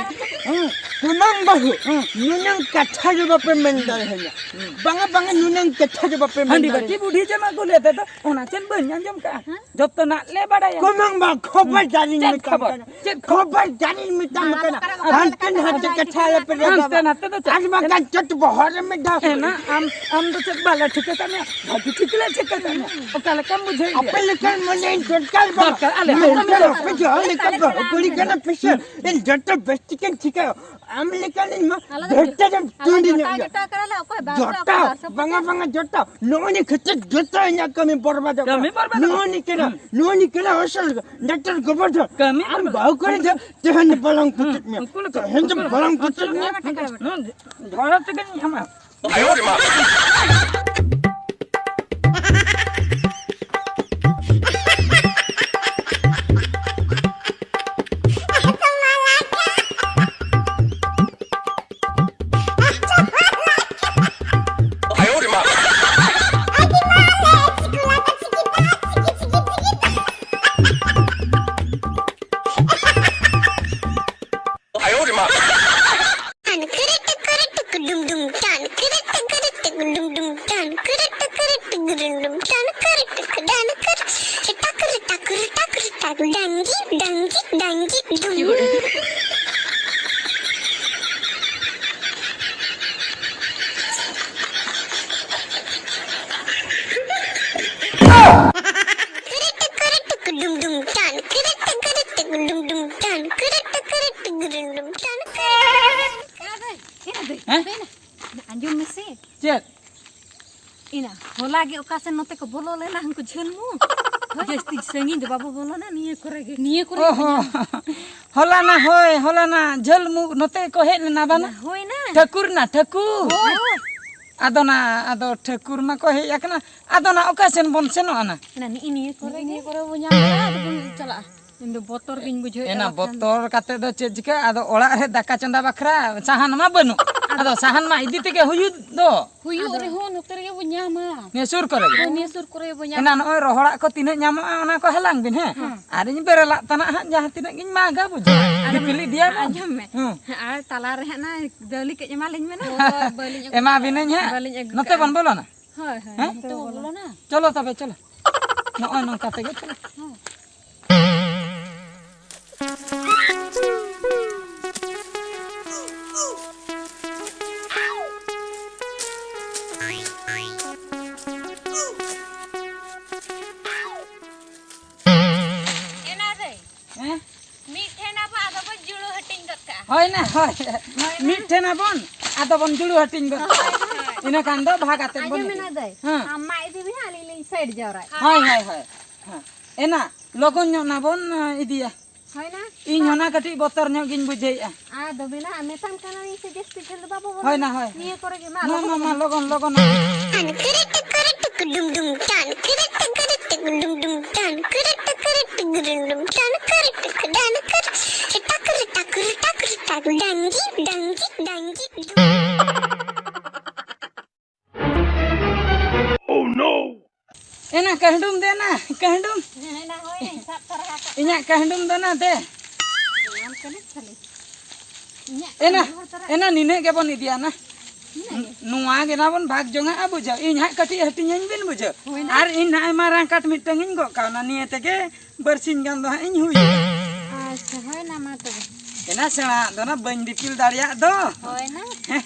ᱦᱮᱸ᱾ ᱠᱩᱢᱟᱹᱝ ᱵᱟᱹᱦᱩ, ᱦᱮᱸ᱾ ᱱᱩᱱᱟᱹᱝ ᱠᱟᱛᱷᱟ ᱜᱮ ᱵᱟᱯᱮ ᱢᱮᱱ ᱫᱟᱲᱮᱭᱟᱹᱧᱟ᱾ ᱦᱮᱸ᱾ ᱵᱟᱝᱟ, ᱵᱟᱝᱟ, ᱱᱩᱱᱟᱹᱝ ᱠᱟᱛᱷᱟ ᱜᱮ ᱵᱟᱯᱮ ᱢᱮᱱ ᱦᱟᱺᱰᱤ ᱵᱟᱹᱴᱤ ᱫᱟᱲᱮᱭᱟᱹᱧᱟ᱾ ᱵᱩᱰᱷᱤ ᱡᱟᱢᱟ ᱠᱚ ᱞᱟᱹᱭ ᱛᱮᱫᱚ ᱚᱱᱟ ᱪᱮᱫ ᱵᱟᱹᱧ ᱟᱸᱡᱚᱢ ᱠᱟᱜᱼᱟ? ᱦᱮᱸ? ᱡᱚᱛᱚᱱᱟᱜ ᱞᱮ ᱵᱟᱲᱟᱭᱟ᱾ ᱠᱩᱢᱟᱹᱝ ᱵᱟ, ᱠᱷᱚᱵᱚᱨ ᱦᱮᱸ᱾ ᱡᱟᱹᱱᱤᱧ ᱪᱮᱫ ᱢᱮᱛᱟᱢ ᱠᱷᱚᱵᱚᱨ? ᱠᱟᱱᱟ᱾ ᱪᱮᱫ ᱠᱷᱚᱵᱚᱨ? ᱠᱷᱚᱵᱚᱨ ᱡᱟᱹᱱᱤᱧ ᱢᱮᱛᱟᱢ ᱵᱟᱝᱟ, ᱠᱟᱱᱟ᱾ ᱚᱠᱟᱨᱮ, ᱚᱠᱟᱨᱮ, ᱦᱟᱱᱛᱮ ᱚᱠᱟᱨᱮ, ᱱᱟᱛᱮ ᱚᱠᱟᱨᱮ, ᱠᱟᱛᱷᱟ ᱟᱞᱚᱯᱮ ᱞᱟᱹᱭᱟ ᱦᱟᱱᱛᱮ ᱵᱟᱵᱟ᱾ ᱱᱟᱛᱮ ᱫᱚ ᱪᱮᱫ? ᱟᱨ ᱵᱟᱠᱷᱟᱱ ᱪᱚᱴ ᱵᱚᱦᱚᱜ ᱨᱮ ᱢᱤᱫ ᱫᱷᱟᱣ᱾ ᱮᱱᱟ ᱟᱢ ᱟᱢ ᱫᱚ ᱪᱮᱫ ᱵᱟᱞᱮ ᱴᱷᱤᱠᱟᱹ ᱠᱟᱜ ᱢᱮᱭᱟ? ᱵᱷᱟᱹᱜᱤ ᱴᱷᱤᱠ ᱞᱮ ᱴᱷᱤᱠᱟᱹ ᱠᱟᱜ ᱢᱮᱭᱟ᱾ ᱚᱠᱟ ᱞᱮᱠᱟᱢ ᱵᱩᱡᱷᱟᱹᱣ ᱟᱯᱮ ᱞᱮᱠᱟᱱ ᱢᱚᱱᱮ ᱫᱚᱨᱠᱟᱨ ᱵᱟᱝ᱾ ᱫᱚᱨᱠᱟᱨ, ᱟᱞᱮ ᱦᱚᱸ ᱢᱮᱱᱠᱷᱟᱱ ᱠᱟᱹᱢᱤ ᱟᱯᱮ ᱡᱟᱦᱟᱸ ᱞᱮᱠᱟ ᱵᱟᱹᱦᱩ ᱠᱩᱲᱤ ᱠᱟᱱᱟ ᱯᱮ ᱥᱮ, ᱤᱧ ᱡᱚᱛᱚ ᱵᱮᱥ ᱴᱷᱤᱠᱟᱹᱧ ᱴᱷᱤᱠᱟᱹᱭᱟ᱾ ᱟᱢ ᱞᱮᱠᱟᱱᱤᱧ ᱢᱟ ᱟᱞᱮ ᱫᱚ ᱵᱷᱮᱴᱟ ᱨᱮᱢ ᱟᱞᱮ ᱴᱩᱸᱰᱤ ᱧᱚᱜ ᱡᱚᱴᱟᱣ ᱜᱮᱭᱟ᱾ ᱡᱚᱴᱟᱣ ᱠᱟᱱᱟᱞᱮ, ᱚᱠᱚᱭ ᱵᱟᱹᱦᱩ ᱠᱚᱲᱟ ᱡᱚᱴᱟᱣ, ᱚᱠᱚᱭ ᱵᱟᱹᱦᱩ ᱵᱟᱝᱟ, ᱥᱟᱯᱟᱴᱟ? ᱵᱟᱝᱟ, ᱡᱚᱴᱟᱣ᱾ ᱱᱚᱜᱼᱚ ᱱᱤᱭᱟᱹ ᱠᱷᱟᱹᱛᱤᱨ ᱡᱚᱛᱚ ᱤᱧᱟᱹᱜ ᱠᱟᱹᱢᱤ ᱵᱚᱨᱵᱟᱫᱚᱜ ᱠᱟᱹᱢᱤ ᱠᱟᱱᱟ᱾ ᱵᱚᱨᱵᱟᱫᱚᱜ ᱱᱚᱜᱼᱚ ᱱᱤᱭᱟᱹ ᱠᱟᱱᱟ, ᱦᱩᱸ᱾ ᱱᱚᱜᱼᱚ ᱱᱤᱭᱟᱹ ᱠᱟᱱᱟ ᱟᱥᱚᱞ ᱰᱟᱠᱛᱟᱨ ᱜᱚᱵᱚᱨᱫᱷᱚᱱ᱾ ᱠᱟᱹᱢᱤ ᱟᱢ ᱵᱚᱨᱵᱟᱫᱚᱜ᱾ ᱵᱟᱹᱦᱩ ᱠᱚᱨᱮ ᱫᱚ ᱛᱮᱦᱮᱧ ᱫᱚ ᱵᱟᱞᱟᱝ ᱦᱩᱸ, ᱯᱩᱪᱩᱡ ᱢᱮᱭᱟ᱾ ᱩᱱᱠᱩ ᱞᱮᱠᱟ, ᱛᱮᱦᱮᱧ ᱫᱚ ᱩᱱᱠᱩ ᱞᱮᱠᱟ, ᱵᱟᱞᱟᱝ ᱯᱩᱪᱩᱡ ᱢᱮᱭᱟ᱾ ᱱᱚᱣᱟ ᱫᱷᱚᱨᱟ ᱛᱮᱜᱮᱧ ᱮᱢᱟ᱾ ᱦᱮᱸ? ᱟᱸᱡᱚᱢ ᱢᱮᱥᱮ᱾ ᱪᱮᱫ? ᱤᱱᱟ ᱦᱚᱞᱟ ᱜᱮ ᱚᱠᱟ ᱥᱮᱱ ᱱᱚᱛᱮ ᱠᱚ ᱵᱚᱞᱚ ᱞᱮᱱᱟ ᱦᱟᱱᱠᱩ ᱡᱷᱟᱹᱞ ᱢᱩ᱾ ᱡᱟᱹᱥᱛᱤ ᱥᱟᱺᱜᱤᱧ ᱫᱚ ᱵᱟᱵᱚ ᱵᱚᱞᱚᱱᱟ, ᱱᱤᱭᱟᱹ ᱠᱚᱨᱮ ᱜᱮ᱾ ᱱᱤᱭᱟᱹ ᱠᱚᱨᱮ ᱚ ᱜᱮ ᱦᱚᱸ᱾ ᱢᱮᱱᱟᱜᱼᱟ᱾ ᱦᱚᱞᱟᱱᱟ, ᱦᱳᱭ, ᱦᱚᱞᱟᱱᱟ ᱡᱷᱟᱹᱞ ᱢᱩ ᱱᱚᱛᱮ ᱠᱚ ᱦᱮᱡ ᱞᱮᱱᱟ ᱵᱟᱝ? ᱦᱳᱭ ᱱᱟ᱾ ᱴᱷᱟᱹᱠᱩᱨ ᱱᱟ, ᱴᱷᱟᱹᱠᱩᱨ᱾ ᱦᱳᱭ᱾ ᱟᱫᱚ ᱱᱟ, ᱟᱫᱚ ᱴᱷᱟᱹᱠᱩᱨ ᱢᱟᱠᱚ ᱦᱮᱡ ᱟᱠᱟᱱᱟ᱾ ᱟᱫᱚ ᱱᱟ ᱚᱠᱟ ᱥᱮᱱ ᱵᱚᱱ ᱥᱮᱱᱚᱜᱼᱟ ᱱᱟ? ᱱᱟ ᱱᱤᱜᱼᱤ ᱱᱤᱭᱟᱹ ᱠᱚᱨᱮ ᱜᱮ᱾ ᱱᱤᱭᱟᱹ ᱠᱚᱨᱮ ᱵᱚᱱ ᱧᱟᱢ ᱠᱚᱣᱟ, ᱟᱫᱚ ᱵᱚᱱ ᱪᱟᱞᱟᱜᱼᱟ᱾ ᱤᱧ ᱫᱚ ᱵᱚᱛᱚᱨ ᱜᱤᱧ ᱵᱩᱡᱷᱟᱹᱣᱮᱫᱼᱟ ᱮᱱᱟ ᱵᱟᱠᱷᱟᱱ᱾ ᱵᱚᱛᱚᱨ ᱠᱟᱛᱮ ᱫᱚ ᱪᱮᱫ ᱪᱤᱠᱟᱹ? ᱟᱫᱚ ᱚᱲᱟᱜ ᱨᱮ ᱫᱟᱠᱟ ᱪᱚᱸᱫᱟ ᱵᱟᱠᱷᱨᱟ ᱥᱟᱦᱟᱱ ᱢᱟ ᱵᱟᱹᱱᱩᱜ᱾ ᱟᱫᱚ ᱥᱟᱦᱟᱱ ᱢᱟ ᱤᱫᱤ ᱛᱮᱜᱮ ᱦᱩᱭᱩᱜ ᱫᱚ᱾ ᱦᱩᱭᱩᱜ ᱟᱫᱚ ᱨᱮᱦᱚᱸ ᱱᱚᱛᱮ ᱨᱮᱜᱮ ᱵᱚᱱ ᱧᱟᱢᱟ᱾ ᱱᱤᱭᱟᱹ ᱥᱩᱨ ᱠᱚᱨᱮ ᱜᱮ? ᱦᱳᱭ, ᱱᱤᱭᱟᱹ ᱥᱩᱨ ᱠᱚᱨᱮ ᱜᱮ ᱵᱚᱱ ᱧᱟᱢᱟ᱾ ᱮᱱᱟ ᱱᱚᱜᱼᱚᱭ ᱨᱚᱦᱚᱲᱟᱜ ᱠᱚ ᱛᱤᱱᱟᱹᱜ ᱧᱟᱢᱚᱜᱼᱟ ᱚᱱᱟ ᱠᱚ ᱦᱟᱞᱟᱝ ᱵᱤᱱ, ᱦᱮᱸ? ᱦᱮᱸ᱾ ᱟᱨ ᱤᱧ ᱵᱮᱨᱮᱞᱟᱜ ᱛᱟᱱᱟᱜ ᱦᱟᱸᱜ ᱡᱟᱦᱟᱸ ᱛᱤᱱᱟᱹᱜ ᱜᱤᱧ ᱢᱟᱜᱟ ᱵᱩᱡᱷᱟᱹᱣ᱾ ᱟᱫᱚ ᱫᱤᱯᱤᱞ ᱤᱫᱤᱭᱟ ᱵᱚᱱ᱾ ᱟᱸᱡᱚᱢ ᱢᱮ᱾ ᱦᱮᱸ᱾ ᱦᱮᱸ, ᱟᱨ ᱛᱟᱞᱟ ᱨᱮ ᱦᱟᱸᱜ ᱱᱟ ᱫᱟᱹᱞᱤ ᱠᱟᱹᱡ ᱮᱢᱟ ᱞᱤᱧ ᱢᱮ ᱱᱟ᱾ ᱦᱳᱭ, ᱵᱟᱹᱞᱤᱧ ᱟᱹᱜᱩ ᱮᱢᱟ ᱠᱟᱜᱼᱟ᱾ ᱵᱤᱱᱟᱹᱧ ᱦᱟᱸᱜ᱾ ᱵᱟᱹᱞᱤᱧ ᱟᱹᱜᱩ ᱱᱚᱛᱮ ᱠᱟᱜᱼᱟ᱾ ᱵᱚᱱ ᱵᱚᱞᱚᱱᱟ? ᱦᱳᱭ, ᱦᱳᱭ, ᱦᱮᱸ? ᱱᱚᱛᱮ ᱵᱚᱱ ᱵᱚᱞᱚᱱᱟ᱾ ᱪᱚᱞᱚ ᱛᱚᱵᱮ, ᱪᱚᱞᱚ᱾ ᱱᱚᱜᱼᱚᱭ ᱱᱚᱝᱠᱟ ᱛᱮᱜᱮ ᱪᱚᱞᱚ᱾ ᱦᱮᱸ᱾ ᱦᱳᱭ, ᱢᱤᱫ ᱴᱷᱮᱱ ᱟᱵᱚᱱ, ᱟᱫᱚ ᱵᱚᱱ ᱡᱩᱲᱩ ᱦᱟᱹᱴᱤᱧ ᱜᱚᱫ᱾ ᱦᱳᱭ, ᱦᱳᱭ᱾ ᱤᱱᱟᱹ ᱠᱷᱟᱱ ᱫᱚ ᱵᱷᱟᱜᱽ ᱟᱛᱮᱫ ᱵᱚᱱ ᱟᱸᱡᱚᱢ ᱤᱫᱤᱭᱟ᱾ ᱢᱮᱱᱟ ᱫᱟᱹᱭ, ᱦᱮᱸ᱾ ᱟᱢ ᱢᱟ ᱤᱫᱤ ᱢᱮ ᱦᱟᱸᱜ, ᱟᱹᱞᱤᱧ ᱞᱤᱧ ᱥᱮᱴ ᱡᱟᱣᱨᱟᱭᱟ᱾ ᱦᱳᱭ, ᱦᱳᱭ, ᱦᱳᱭ, ᱦᱮᱸ᱾ ᱮᱱᱟ, ᱞᱚᱜᱚᱱ ᱧᱚᱜ ᱱᱟ ᱵᱚᱱ, ᱮ, ᱤᱫᱤᱭᱟ᱾ ᱦᱳᱭ ᱱᱟ᱾ ᱤᱧ ᱦᱚᱸ ᱱᱟ ᱠᱟᱹᱴᱤᱡ ᱵᱚᱛᱚᱨ ᱧᱚᱜ ᱜᱤᱧ ᱵᱩᱡᱷᱟᱹᱣᱮᱫᱼᱟ᱾ ᱟᱫᱚ ᱢᱮᱱᱟ, ᱢᱮᱛᱟᱢ ᱠᱟᱱᱟᱞᱤᱧ ᱥᱮ ᱡᱟᱹᱥᱛᱤ ᱡᱷᱟᱹᱞ ᱫᱚ ᱵᱟᱵᱚ ᱵᱚᱞᱚᱱᱟ᱾ ᱦᱳᱭ ᱱᱟ, ᱦᱳᱭ᱾ ᱱᱤᱭᱟᱹ ᱠᱚᱨᱮ ᱜᱮ ᱢᱟ, ᱢᱟ, ᱞᱚᱜᱚᱱ ᱢᱟ, ᱢᱟ, ᱵᱚᱞᱚᱱ᱾ ᱞᱚᱜᱚᱱ, ᱞᱚᱜᱚᱱ᱾ ᱴᱟᱱ ᱠᱤᱨᱤ ᱴᱤᱠᱤᱨᱤ ᱴᱤᱠᱤ ᱰᱩᱢ ᱰᱩᱢ, ᱴᱟᱱ ᱠᱤᱨᱤ ᱴᱤᱠᱤᱨᱤ ᱴᱤᱠᱤ ᱰᱩᱢ ᱰᱩᱢ, ᱴᱟᱱ ᱠᱤᱨᱤ ᱴᱤᱠᱤᱨᱤ ᱴᱤᱠᱤ ᱰᱩᱢ ᱰᱩᱢ, ᱴᱟᱱ ᱠᱤᱨᱤ ᱴᱤᱠᱤ ᱰᱟᱱ ᱠᱤᱨᱤ, ᱴᱟᱠᱨᱤ ᱴᱟᱠᱨᱤ ᱴᱟᱠᱨᱤ ᱴᱟᱠ, ᱰᱟᱝᱜᱤ ᱰᱟᱝᱜᱤ ᱰᱟᱝᱜᱤ ᱰᱩᱢ᱾ Oh no! ᱮᱱᱟ ᱠᱟᱹᱦᱰᱩᱢ ᱫᱮᱱᱟ, ᱠᱟᱹᱦᱰᱩᱢ᱾ ᱦᱮᱸ, ᱮᱱᱟ ᱦᱳᱭ, ᱥᱟᱵ ᱛᱚᱨᱟ ᱟᱠᱟᱫ᱾ ᱤᱧᱟᱹᱜ ᱠᱟᱹᱦᱰᱩᱢ ᱫᱮᱱᱟ ᱫᱮ᱾ ᱧᱟᱢ ᱠᱟᱹᱱᱟᱹᱧ ᱠᱷᱟᱹᱞᱤ᱾ ᱤᱧᱟᱹᱜ ᱮᱱᱟ, ᱠᱟᱹᱦᱰᱩᱢ ᱛᱚᱨᱟ᱾ ᱮᱱᱟ ᱱᱤᱱᱟᱹᱜ ᱜᱮᱵᱚᱱ ᱤᱫᱤᱭᱟ ᱱᱟ᱾ ᱱᱤᱱᱟᱹᱜ ᱜᱮ? ᱱᱚᱣᱟ ᱜᱮ ᱱᱟ ᱵᱚᱱ ᱵᱷᱟᱜᱽ ᱡᱚᱝᱟᱜᱼᱟ, ᱵᱩᱡᱷᱟᱹᱣ᱾ ᱤᱧ ᱦᱟᱸᱜ ᱠᱟᱹᱴᱤᱡ ᱦᱟᱹᱴᱤᱧᱟᱹᱧ ᱵᱤᱱ, ᱵᱩᱡᱷᱟᱹᱣ᱾ ᱦᱳᱭ ᱱᱟ᱾ ᱟᱨ ᱤᱧ ᱱᱟᱜ ᱢᱟᱨᱟᱝ ᱠᱟᱴ ᱢᱤᱫᱴᱟᱝ ᱤᱧ ᱜᱚᱜ ᱠᱟᱣᱱᱟ, ᱱᱤᱭᱟᱹ ᱛᱮᱜᱮ ᱵᱟᱨᱥᱤᱧ ᱜᱟᱱ ᱫᱚ ᱦᱟᱸᱜ ᱤᱧ ᱦᱩᱭᱩᱜᱼᱟ᱾ ᱟᱪᱪᱷᱟ, ᱦᱳᱭ ᱱᱟ ᱢᱟ ᱛᱚᱵᱮ᱾ ᱮᱱᱟ ᱥᱮᱬᱟ ᱫᱚ ᱱᱟ ᱵᱟᱹᱧ ᱫᱤᱯᱤᱞ ᱫᱟᱲᱮᱭᱟᱜ ᱫᱚ᱾ ᱦᱳᱭ ᱱᱟ᱾ ᱦᱳᱭ᱾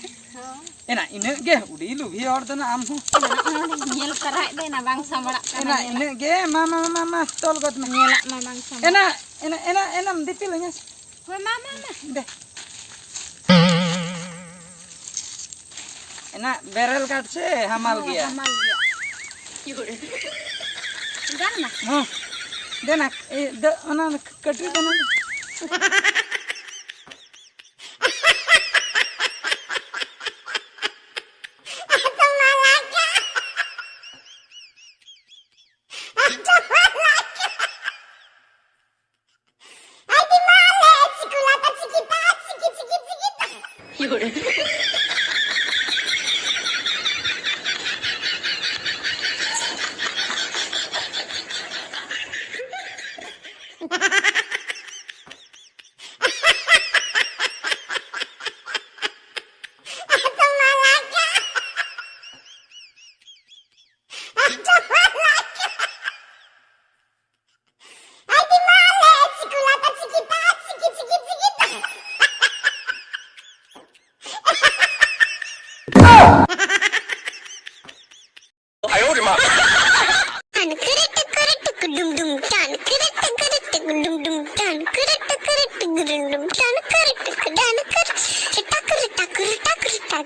ᱮᱱᱟ ᱤᱱᱟᱹᱜ ᱜᱮ, ᱩᱰᱤ ᱞᱩᱵᱷᱤ ᱦᱚᱲ ᱫᱚ ᱱᱟ ᱟᱢ ᱦᱚᱸ᱾ ᱚᱱᱟ ᱧᱮᱞ ᱛᱟᱨᱟᱭᱮᱫ ᱫᱚ ᱮᱱᱟ ᱵᱟᱝ ᱥᱟᱢᱵᱲᱟᱜ ᱠᱟᱱᱟ ᱮᱱᱟ ᱧᱮᱞ᱾ ᱤᱱᱟᱹᱜ ᱜᱮ, ᱢᱟ, ᱢᱟ, ᱢᱟ, ᱢᱟ, ᱛᱚᱞ ᱜᱚᱫ ᱢᱮ᱾ ᱧᱮᱞᱟᱜ ᱢᱟ ᱵᱟᱝ ᱥᱟᱢᱵᱲᱟᱜ᱾ ᱮᱱᱟ, ᱮᱱᱟ, ᱮᱱᱟ, ᱮᱱᱟᱢ ᱫᱤᱯᱤᱞ ᱟᱹᱧᱟ ᱥᱮ? ᱦᱳᱭ, ᱢᱟ, ᱢᱟ, ᱢᱟ᱾ ᱫᱮ᱾ ᱮᱱᱟ ᱵᱮᱨᱮᱞ ᱠᱟᱴ ᱥᱮ ᱦᱟᱢᱟᱞ ᱦᱳᱭ, ᱜᱮᱭᱟ? ᱦᱟᱢᱟᱞ ᱜᱮᱭᱟ᱾ ᱜᱟᱱ ᱱᱟ? ᱦᱚᱸ᱾ ᱫᱮᱱᱟ, ᱮ, ᱫᱟᱹ-, ᱚᱱᱟ ᱠᱟᱹᱴᱤᱡ ᱫᱮᱱᱟ᱾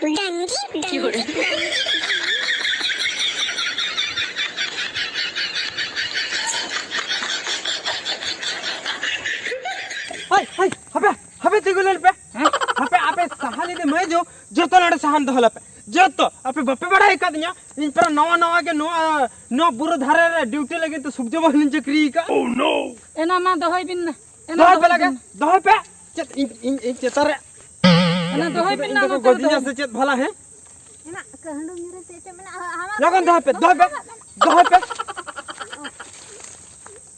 ᱰᱟᱝᱜᱤ, ᱰᱟᱝᱜᱤ, ᱰᱟᱝᱜᱤ᱾ ᱦᱟᱭ, ᱦᱟᱭ, ᱦᱟᱯᱮ, ᱦᱟᱯᱮ, ᱛᱤᱸᱜᱩ ᱞᱮᱱ ᱯᱮ᱾ ᱦᱮᱸ? ᱦᱟᱯᱮ, ᱟᱯᱮ ᱥᱟᱦᱟᱱ ᱤᱫᱤ ᱢᱟᱹᱭ ᱡᱚ, ᱡᱚᱛᱚ ᱱᱚᱰᱮ ᱥᱟᱦᱟᱱ ᱫᱚᱦᱚ ᱞᱮᱯᱮ᱾ ᱡᱚᱛᱚ, ᱟᱯᱮ ᱵᱟᱯᱮ ᱵᱟᱲᱟᱭ ᱟᱠᱟᱫᱤᱧᱟ? ᱤᱧ ᱯᱮᱲᱟ ᱱᱟᱣᱟ ᱱᱟᱣᱟ ᱜᱮ ᱱᱚᱣᱟ, ᱱᱚᱣᱟ ᱵᱩᱨᱩ ᱫᱷᱟᱨᱮ ᱨᱮ ᱰᱤᱭᱩᱴᱤ ᱞᱟᱹᱜᱤᱫ ᱛᱮ ᱥᱩᱠ ᱡᱚᱢᱟᱜ ᱞᱤᱧ ᱪᱟᱹᱠᱨᱤ ᱟᱠᱟᱫᱼᱟ᱾ ᱮᱱᱟ ᱢᱟ ᱫᱚᱦᱚᱭ ᱵᱤᱱ ᱱᱟ᱾ ᱮᱱᱟ ᱫᱚᱦᱚᱭ ᱯᱮ ᱫᱚᱦᱚᱭ ᱞᱟᱜᱟ, ᱵᱤᱱ᱾ ᱫᱚᱦᱚᱭ ᱯᱮ᱾ ᱪᱮᱫ ᱤᱧ, ᱤᱧ, ᱤᱧ ᱪᱮᱛᱟᱱ ᱨᱮ ᱮᱱᱟ ᱫᱚᱦᱚᱭ ᱵᱤᱱ ᱤᱧ ᱱᱟ, ᱫᱚᱠᱚ ᱱᱚᱛᱮ ᱨᱮ ᱜᱚᱡᱤᱧᱟ ᱫᱚᱦᱚᱭ ᱥᱮ ᱵᱤᱱ᱾ ᱪᱮᱫ ᱵᱷᱟᱞᱟ, ᱦᱮᱸ? ᱮᱱᱟ ᱠᱟᱹᱦᱰᱩ ᱧᱩᱨᱩ ᱛᱮ ᱪᱮᱫ ᱢᱮᱱᱟᱜᱼᱟ? ᱦᱟᱢᱟᱞ ᱞᱚᱜᱚᱱ ᱫᱚᱦᱚᱭ ᱯᱮ, ᱫᱚᱦᱚᱭ ᱯᱮ, ᱫᱚᱦᱚᱭ ᱯᱮ᱾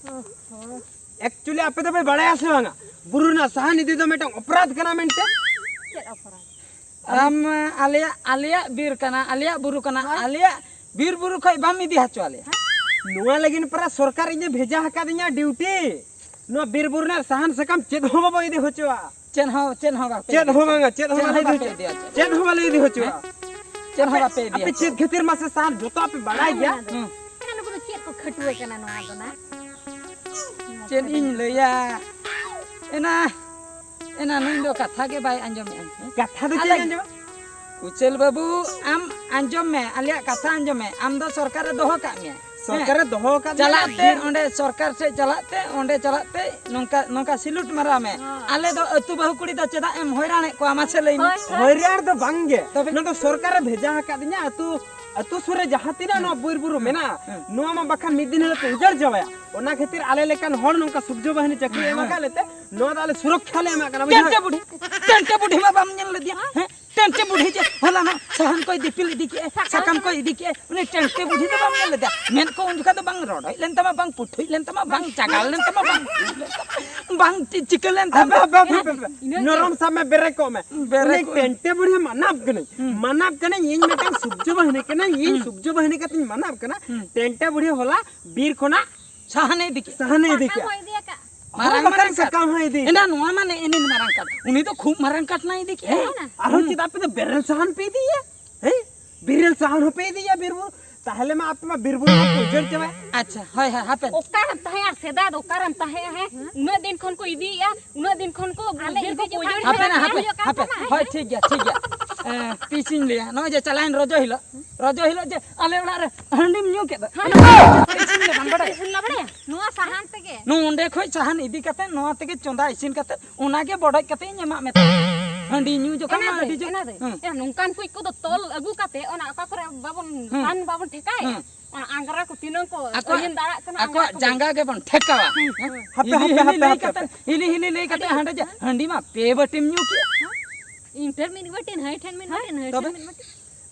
ᱚᱦᱚ᱾ Actually ᱟᱯᱮ ᱫᱚᱯᱮ ᱵᱟᱲᱟᱭᱟ ᱥᱮ ᱵᱟᱝᱟ, ᱵᱩᱨᱩ ᱨᱮᱱᱟᱜ ᱥᱟᱦᱟᱱ ᱤᱫᱤ ᱫᱚ ᱢᱤᱫᱴᱟᱝ ᱚᱯᱨᱟᱫᱷ ᱠᱟᱱᱟ ᱢᱮᱱᱛᱮ? ᱪᱮᱫ ᱚᱯᱨᱟᱫᱷ? ᱟᱢ, ᱟᱞᱮᱭᱟᱜ, ᱟᱞᱮᱭᱟᱜ ᱵᱤᱨ ᱠᱟᱱᱟ, ᱟᱞᱮᱭᱟᱜ ᱵᱩᱨᱩ ᱠᱟᱱᱟ, ᱦᱳᱭ᱾ ᱟᱞᱮᱭᱟᱜ ᱵᱤᱨ ᱵᱩᱨᱩ ᱠᱷᱚᱡ ᱵᱟᱢ ᱤᱫᱤ ᱦᱚᱪᱚ ᱟᱞᱮᱭᱟ᱾ ᱱᱚᱣᱟ ᱞᱟᱹᱜᱤᱫ ᱯᱟᱨᱟ ᱥᱚᱨᱠᱟᱨ ᱤᱧᱮ ᱵᱷᱮᱡᱟ ᱟᱠᱟᱫᱤᱧᱟ ᱰᱤᱭᱩᱴᱤ᱾ ᱱᱚᱣᱟ ᱵᱤᱨ ᱵᱩᱨᱩ ᱨᱮᱱᱟᱜ ᱥᱟᱦᱟᱱ ᱥᱟᱠᱟᱢ ᱪᱮᱫ ᱦᱚᱸ ᱵᱟᱵᱚ ᱤᱫᱤ ᱦᱚᱪᱚᱣᱟᱜᱼᱟ᱾ ᱪᱮᱫ ᱦᱚᱸ, ᱪᱮᱫ ᱦᱚᱸ ᱵᱟᱯᱮ ᱪᱮᱫ ᱤᱫᱤᱭᱟ᱾ ᱦᱚᱸ ᱵᱟᱝᱟ, ᱪᱮᱫ ᱦᱚᱸ ᱪᱮᱫ ᱵᱟᱞᱮ ᱦᱚᱸ ᱤᱫᱤ ᱵᱟᱯᱮ ᱦᱚᱪᱚᱣᱟᱜᱼᱟ᱾ ᱤᱫᱤᱭᱟ, ᱪᱮᱫ᱾ ᱪᱮᱫ ᱦᱚᱸ ᱵᱟᱞᱮ ᱤᱫᱤ ᱦᱚᱪᱚᱣᱟᱜᱼᱟ᱾ ᱦᱮᱸ? ᱪᱮᱫ ᱦᱚᱸ ᱵᱟᱯᱮ ᱤᱫᱤᱭᱟ᱾ ᱟᱯᱮ ᱪᱮᱫ ᱠᱷᱟᱹᱛᱤᱨ ᱢᱟᱥᱮ ᱥᱟᱦᱟᱱ ᱡᱚᱛᱚ ᱟᱯᱮ ᱵᱟᱲᱟᱭ ᱜᱮᱭᱟ? ᱦᱩᱸ᱾ ᱮᱱᱟ ᱱᱩᱠᱩ ᱫᱚ ᱪᱮᱫ ᱠᱚ ᱠᱷᱟᱹᱴᱩᱣᱟᱹ ᱠᱟᱱᱟ ᱱᱚᱣᱟ ᱫᱚ ᱱᱟ? ᱪᱮᱫ ᱤᱧ ᱞᱟᱹᱭᱟ? ᱮᱱᱟ, ᱮᱱᱟ ᱱᱩᱭ ᱫᱚ ᱠᱟᱛᱷᱟ ᱜᱮ ᱵᱟᱭ ᱟᱸᱡᱚᱢᱮᱜᱼᱟ᱾ ᱠᱟᱛᱷᱟ ᱫᱚ ᱪᱮᱫ ᱟᱞᱮ ᱟᱸᱡᱚᱢᱟ? ᱩᱪᱟᱹᱞ ᱵᱟᱹᱵᱩ, ᱟᱢ ᱟᱸᱡᱚᱢ ᱢᱮ, ᱟᱞᱮᱭᱟᱜ ᱠᱟᱛᱷᱟ ᱟᱸᱡᱚᱢ ᱢᱮ᱾ ᱟᱢ ᱫᱚ ᱥᱚᱨᱠᱟᱨᱮ ᱫᱚᱦᱚ ᱠᱟᱜ ᱢᱮᱭᱟ᱾ ᱥᱚᱨᱠᱟᱨᱮ ᱦᱮᱸ᱾ ᱫᱚᱦᱚ ᱟᱠᱟᱫ ᱪᱟᱞᱟᱜ ᱢᱮᱭᱟ, ᱛᱮ ᱵᱤᱨ ᱚᱸᱰᱮ ᱥᱚᱨᱠᱟᱨ ᱥᱮᱫ ᱪᱟᱞᱟᱜ ᱛᱮ ᱚᱸᱰᱮ ᱪᱟᱞᱟᱜ ᱛᱮ ᱱᱚᱝᱠᱟ, ᱱᱚᱝᱠᱟ ᱥᱤᱞᱩᱴ ᱢᱟᱨᱟᱣ ᱢᱮ᱾ ᱦᱳᱭ᱾ ᱟᱞᱮ ᱫᱚ ᱟᱹᱛᱩ ᱵᱟᱹᱦᱩ ᱠᱩᱲᱤ ᱫᱚ ᱪᱮᱫᱟᱜ ᱮᱢ ᱦᱚᱭᱨᱟᱱᱮᱫ ᱠᱚᱣᱟ ᱢᱟᱥᱮ ᱞᱟᱹᱭ ᱢᱮ? ᱦᱳᱭ, ᱦᱳᱭ᱾ ᱦᱚᱭᱨᱟᱱ ᱫᱚ ᱵᱟᱝ ᱜᱮ᱾ ᱛᱚᱵᱮ? ᱱᱚᱣᱟ ᱫᱚ ᱥᱚᱨᱠᱟᱨᱮ ᱵᱷᱮᱡᱟ ᱟᱠᱟᱫᱤᱧᱟ ᱟᱹᱛᱩ, ᱟᱹᱛᱩ ᱥᱩᱨ ᱨᱮ ᱡᱟᱦᱟᱸ ᱛᱤᱱᱟᱹᱜ ᱦᱩᱸ᱾ ᱱᱚᱣᱟ ᱵᱤᱨ ᱵᱩᱨᱩ ᱦᱩᱸ᱾ ᱢᱮᱱᱟᱜᱼᱟ, ᱦᱩᱸ᱾ ᱱᱚᱣᱟ ᱢᱟ ᱵᱟᱠᱷᱟᱱ ᱢᱤᱫ ᱫᱤᱱ ᱦᱤᱞᱳᱜ ᱛᱮ ᱩᱡᱟᱹᱲ ᱪᱟᱵᱟᱭᱟ᱾ ᱚᱱᱟ ᱠᱷᱟᱹᱛᱤᱨ ᱟᱞᱮ ᱞᱮᱠᱟᱱ ᱦᱚᱲ ᱱᱚᱝᱠᱟ ᱥᱩᱠ ᱡᱚ ᱵᱟᱦᱤᱱᱤ ᱪᱟᱹᱠᱨᱤ ᱦᱩᱸ, ᱮᱢ ᱦᱩᱸ᱾ ᱟᱠᱟᱫ ᱞᱮᱛᱮ ᱱᱚᱣᱟ ᱫᱚ ᱟᱞᱮ ᱥᱩᱨᱚᱠᱠᱷᱟ ᱞᱮ ᱮᱢᱟᱜ ᱠᱟᱱᱟ, ᱵᱩᱡᱷᱟᱹᱣ? ᱴᱮᱱᱴᱮ ᱵᱩᱰᱷᱤ, ᱴᱮᱱᱴᱮ ᱵᱩᱰᱷᱤ ᱢᱟ ᱵᱟᱢ ᱧᱮᱞ ᱞᱮᱫᱮᱭᱟ, ᱦᱮᱸ? ᱴᱮᱱᱴᱮ ᱵᱩᱰᱷᱤ ᱡᱮ ᱦᱚᱞᱟᱱᱚᱜ ᱥᱟᱦᱟᱱ ᱠᱚᱭ ᱫᱤᱯᱤᱞ ᱤᱫᱤ ᱠᱮᱜᱼᱟ, ᱥᱟᱠᱟᱢ ᱥᱟᱠᱟᱢ ᱠᱚᱭ ᱤᱫᱤ ᱠᱮᱜᱼᱟ, ᱩᱱᱤ ᱴᱮᱱᱴᱮ ᱵᱩᱰᱷᱤ ᱫᱚ ᱵᱟᱢ ᱧᱮᱞ ᱞᱮᱫᱮᱭᱟ? ᱢᱮᱫ ᱠᱚ ᱩᱱ ᱡᱚᱠᱷᱟ ᱫᱚ ᱵᱟᱝ ᱨᱚᱰᱚᱡ ᱞᱮᱱ ᱛᱟᱢᱟ, ᱵᱟᱝ ᱯᱩᱴᱷᱩᱡ ᱞᱮᱱ ᱛᱟᱢᱟ, ᱵᱟᱝ ᱪᱟᱜᱟᱲ ᱞᱮᱱ ᱛᱟᱢᱟ, ᱵᱟᱝ ᱵᱟᱝ ᱪᱤᱠᱟᱹ ᱞᱮᱱ ᱛᱟᱢᱟ᱾ ᱦᱟᱯᱮ, ᱦᱟᱯᱮ, ᱦᱟᱯᱮ, ᱦᱟᱯᱮ᱾ ᱤᱱᱟᱹ ᱜᱮ᱾ ᱱᱚᱨᱚᱢ ᱥᱟᱵ ᱢᱮ, ᱵᱮᱨᱮᱠᱚᱜ ᱢᱮ᱾ ᱵᱮᱨᱮᱠ ᱩᱱᱤ ᱠᱚᱜ ᱢᱮ᱾ ᱴᱮᱱᱴᱮ ᱵᱩᱰᱷᱤ ᱢᱟᱱᱟᱯ ᱠᱟᱹᱱᱟᱹᱧ᱾ ᱦᱩᱸ᱾ ᱢᱟᱱᱟᱯ ᱠᱟᱹᱱᱟᱹᱧ, ᱤᱧ ᱢᱤᱫᱴᱟᱝ ᱥᱩᱵᱡᱚ ᱵᱟᱦᱤᱱᱤ ᱠᱟᱹᱱᱟᱹᱧ, ᱤᱧ ᱦᱩᱸ᱾ ᱥᱩᱵᱡᱚ ᱵᱟᱦᱤᱱᱤ ᱠᱟᱛᱮᱧ ᱢᱟᱱᱟᱯ ᱠᱟᱱᱟ᱾ ᱦᱩᱸ᱾ ᱴᱮᱱᱴᱮ ᱵᱩᱰᱷᱤ ᱦᱚᱞᱟ ᱵᱤᱨ ᱠᱷᱚᱱᱟᱜ ᱥᱟᱦᱟᱱᱮ ᱤᱫᱤ ᱠᱮᱜᱼᱟ᱾ ᱥᱟᱦᱟᱱᱮ ᱤᱫᱤ ᱠᱮᱜᱼᱟ᱾ ᱥᱟᱠᱟᱢ ᱦᱚᱸ ᱤᱫᱤ ᱟᱠᱟᱫ᱾ ᱢᱟᱨᱟᱝ ᱦᱚᱸ ᱢᱟᱨᱟᱝ ᱵᱟᱠᱷᱟᱱ ᱠᱟᱴ᱾ ᱥᱟᱠᱟᱢ ᱦᱚᱸ ᱤᱫᱤ ᱮᱱᱟ ᱠᱮᱜᱼᱟ᱾ ᱱᱚᱣᱟ ᱢᱟ ᱱᱮᱜᱼᱮ ᱱᱤᱱ ᱢᱟᱨᱟᱝ ᱠᱟᱴ᱾ ᱩᱱᱤ ᱫᱚ ᱠᱷᱩᱵ ᱢᱟᱨᱟᱝ ᱠᱟᱴ ᱱᱟᱭ ᱤᱫᱤ ᱠᱮᱜᱼᱟ᱾ ᱦᱮᱸ, ᱟᱨᱦᱚᱸ ᱦᱩᱸ᱾ ᱪᱮᱫ ᱟᱯᱮ ᱫᱚ ᱵᱮᱨᱮᱞ ᱥᱟᱦᱟᱱ ᱯᱮ ᱤᱫᱤᱭᱟ? ᱦᱮᱸ? ᱵᱮᱨᱮᱞ ᱥᱟᱦᱟᱱ ᱦᱚᱸᱯᱮ ᱤᱫᱤᱭᱟ ᱵᱤᱨ ᱵᱩᱨᱩ? ᱛᱟᱦᱞᱮ ᱢᱟ ᱟᱯᱮ ᱢᱟ ᱵᱤᱨ ᱵᱩᱨᱩ ᱢᱟ ᱯᱮ ᱩᱡᱟᱹᱲ ᱪᱟᱵᱟᱭᱟ᱾ ᱟᱪᱪᱷᱟ, ᱦᱳᱭ, ᱦᱳᱭ, ᱦᱟᱯᱮ᱾ ᱚᱠᱟᱨᱮᱢ ᱛᱟᱦᱮᱸ ᱟᱨ ᱥᱮᱫᱟᱭ ᱫᱚ ᱚᱠᱟᱨᱮᱢ ᱛᱟᱦᱮᱸ, ᱦᱮᱸ? ᱩᱱᱟᱹᱜ ᱫᱤᱱ ᱠᱷᱚᱱ ᱠᱚ ᱤᱫᱤᱭᱮᱜᱼᱟ, ᱩᱱᱟᱹᱜ ᱫᱤᱱ ᱠᱷᱚᱱ ᱠᱚ ᱟᱞᱮ ᱵᱤᱨ ᱤᱫᱤ ᱠᱚᱠᱚ ᱡᱚᱠᱷᱟᱡ ᱩᱡᱟᱹᱲ ᱦᱟᱯᱮ ᱠᱮᱫᱟ, ᱱᱟ, ᱦᱮᱸ? ᱦᱟᱯᱮ, ᱦᱩᱭᱩᱜ ᱠᱟᱱ ᱦᱟᱯᱮ᱾ ᱛᱟᱢᱟ, ᱦᱮᱸ? ᱦᱳᱭ, ᱴᱷᱤᱠ ᱜᱮᱭᱟ, ᱴᱷᱤᱠ ᱜᱮᱭᱟ᱾ ᱮ, ᱛᱤᱥᱤᱧ ᱞᱟᱹᱭᱟ, ᱱᱚᱜᱼᱚᱭ ᱡᱮ ᱪᱟᱞᱟᱣᱮᱱ ᱨᱚᱡᱚ ᱦᱤᱞᱳᱜ, ᱨᱚᱡᱚ ᱦᱤᱞᱳᱜ ᱡᱮ ᱟᱞᱮ ᱚᱲᱟᱜ ᱨᱮ ᱦᱟᱺᱰᱤᱢ ᱧᱩ ᱠᱮᱫ ᱫᱚ, ᱛᱤᱥᱤᱧ ᱞᱟᱹᱭᱟ, ᱵᱟᱢ ᱵᱟᱰᱟᱭᱟ? ᱤᱥᱤᱱ ᱞᱮ ᱵᱟᱲᱟᱭᱟ ᱱᱚᱣᱟ ᱥᱟᱦᱟᱱ ᱛᱮᱜᱮ᱾ ᱱᱚᱰᱮ ᱠᱷᱚᱡ ᱥᱟᱦᱟᱱ ᱤᱫᱤ ᱠᱟᱛᱮ, ᱱᱚᱣᱟ ᱛᱮᱜᱮ ᱪᱚᱸᱫᱟ ᱤᱥᱤᱱ ᱠᱟᱛᱮ, ᱚᱱᱟᱜᱮ ᱵᱚᱰᱚᱡ ᱠᱟᱛᱮ ᱤᱧ ᱮᱢᱟᱜ ᱢᱮ ᱛᱟᱦᱮᱸᱫ᱾ ᱦᱟᱺᱰᱤ ᱧᱩ ᱡᱚᱠᱷᱚᱱ ᱚᱱᱟ ᱢᱟ ᱫᱚ, ᱟᱹᱰᱤ ᱡᱳᱨ᱾ ᱚᱱᱟ ᱫᱚ᱾ ᱦᱮᱸ᱾ ᱮ, ᱱᱚᱝᱠᱟᱱ ᱠᱩᱡ ᱠᱚᱫᱚ ᱛᱚᱞ ᱟᱹᱜᱩ ᱠᱟᱛᱮ, ᱚᱱᱟ ᱚᱠᱟ ᱠᱚᱨᱮ ᱵᱟᱵᱚᱱ, ᱦᱮᱸ᱾ ᱥᱟᱦᱟᱱ ᱵᱟᱵᱚᱱ ᱴᱷᱮᱠᱟᱭᱟ, ᱦᱮᱸ᱾ ᱚᱱᱟ ᱟᱝᱜᱽᱨᱟ ᱠᱚ ᱛᱤᱱᱟᱹᱝ ᱠᱚ ᱟᱠᱚᱣᱟᱜ, ᱟᱹᱭᱟᱹᱱ ᱫᱟᱲᱟᱜ ᱠᱟᱱᱟ, ᱟᱠᱚᱣᱟᱜ ᱚᱱᱟ ᱠᱚ ᱡᱟᱸᱜᱟ ᱜᱮᱵᱚᱱ ᱴᱷᱮᱠᱟᱣᱟ᱾ ᱦᱮᱸ, ᱦᱮᱸ᱾ ᱦᱟᱯᱮ, ᱦᱤᱞᱤ ᱦᱟᱯᱮ, ᱦᱤᱞᱤ ᱦᱟᱯᱮ, ᱞᱟᱹᱭ ᱦᱟᱯᱮ, ᱠᱟᱛᱮ, ᱦᱟᱯᱮ᱾ ᱦᱤᱞᱤ ᱦᱤᱞᱤ ᱞᱟᱹᱭ ᱠᱟᱛᱮ ᱟᱹᱰᱤ ᱦᱟᱸᱰᱮ ᱡᱮ ᱦᱟᱺᱰᱤ ᱢᱟ ᱯᱮ ᱵᱟᱹᱴᱤᱢ ᱧᱩ ᱠᱮᱜᱼᱟ᱾ ᱤᱧ ᱴᱷᱮᱱ ᱢᱤᱫ ᱵᱟᱹᱴᱤ, ᱦᱟᱹᱭ ᱴᱷᱮᱱ ᱢᱤᱫ ᱦᱮᱸ? ᱵᱟᱹᱴᱤ, ᱦᱟᱹᱭ ᱛᱚᱵᱮ? ᱴᱷᱮᱱ ᱢᱤᱫ ᱵᱟᱹᱴᱤ᱾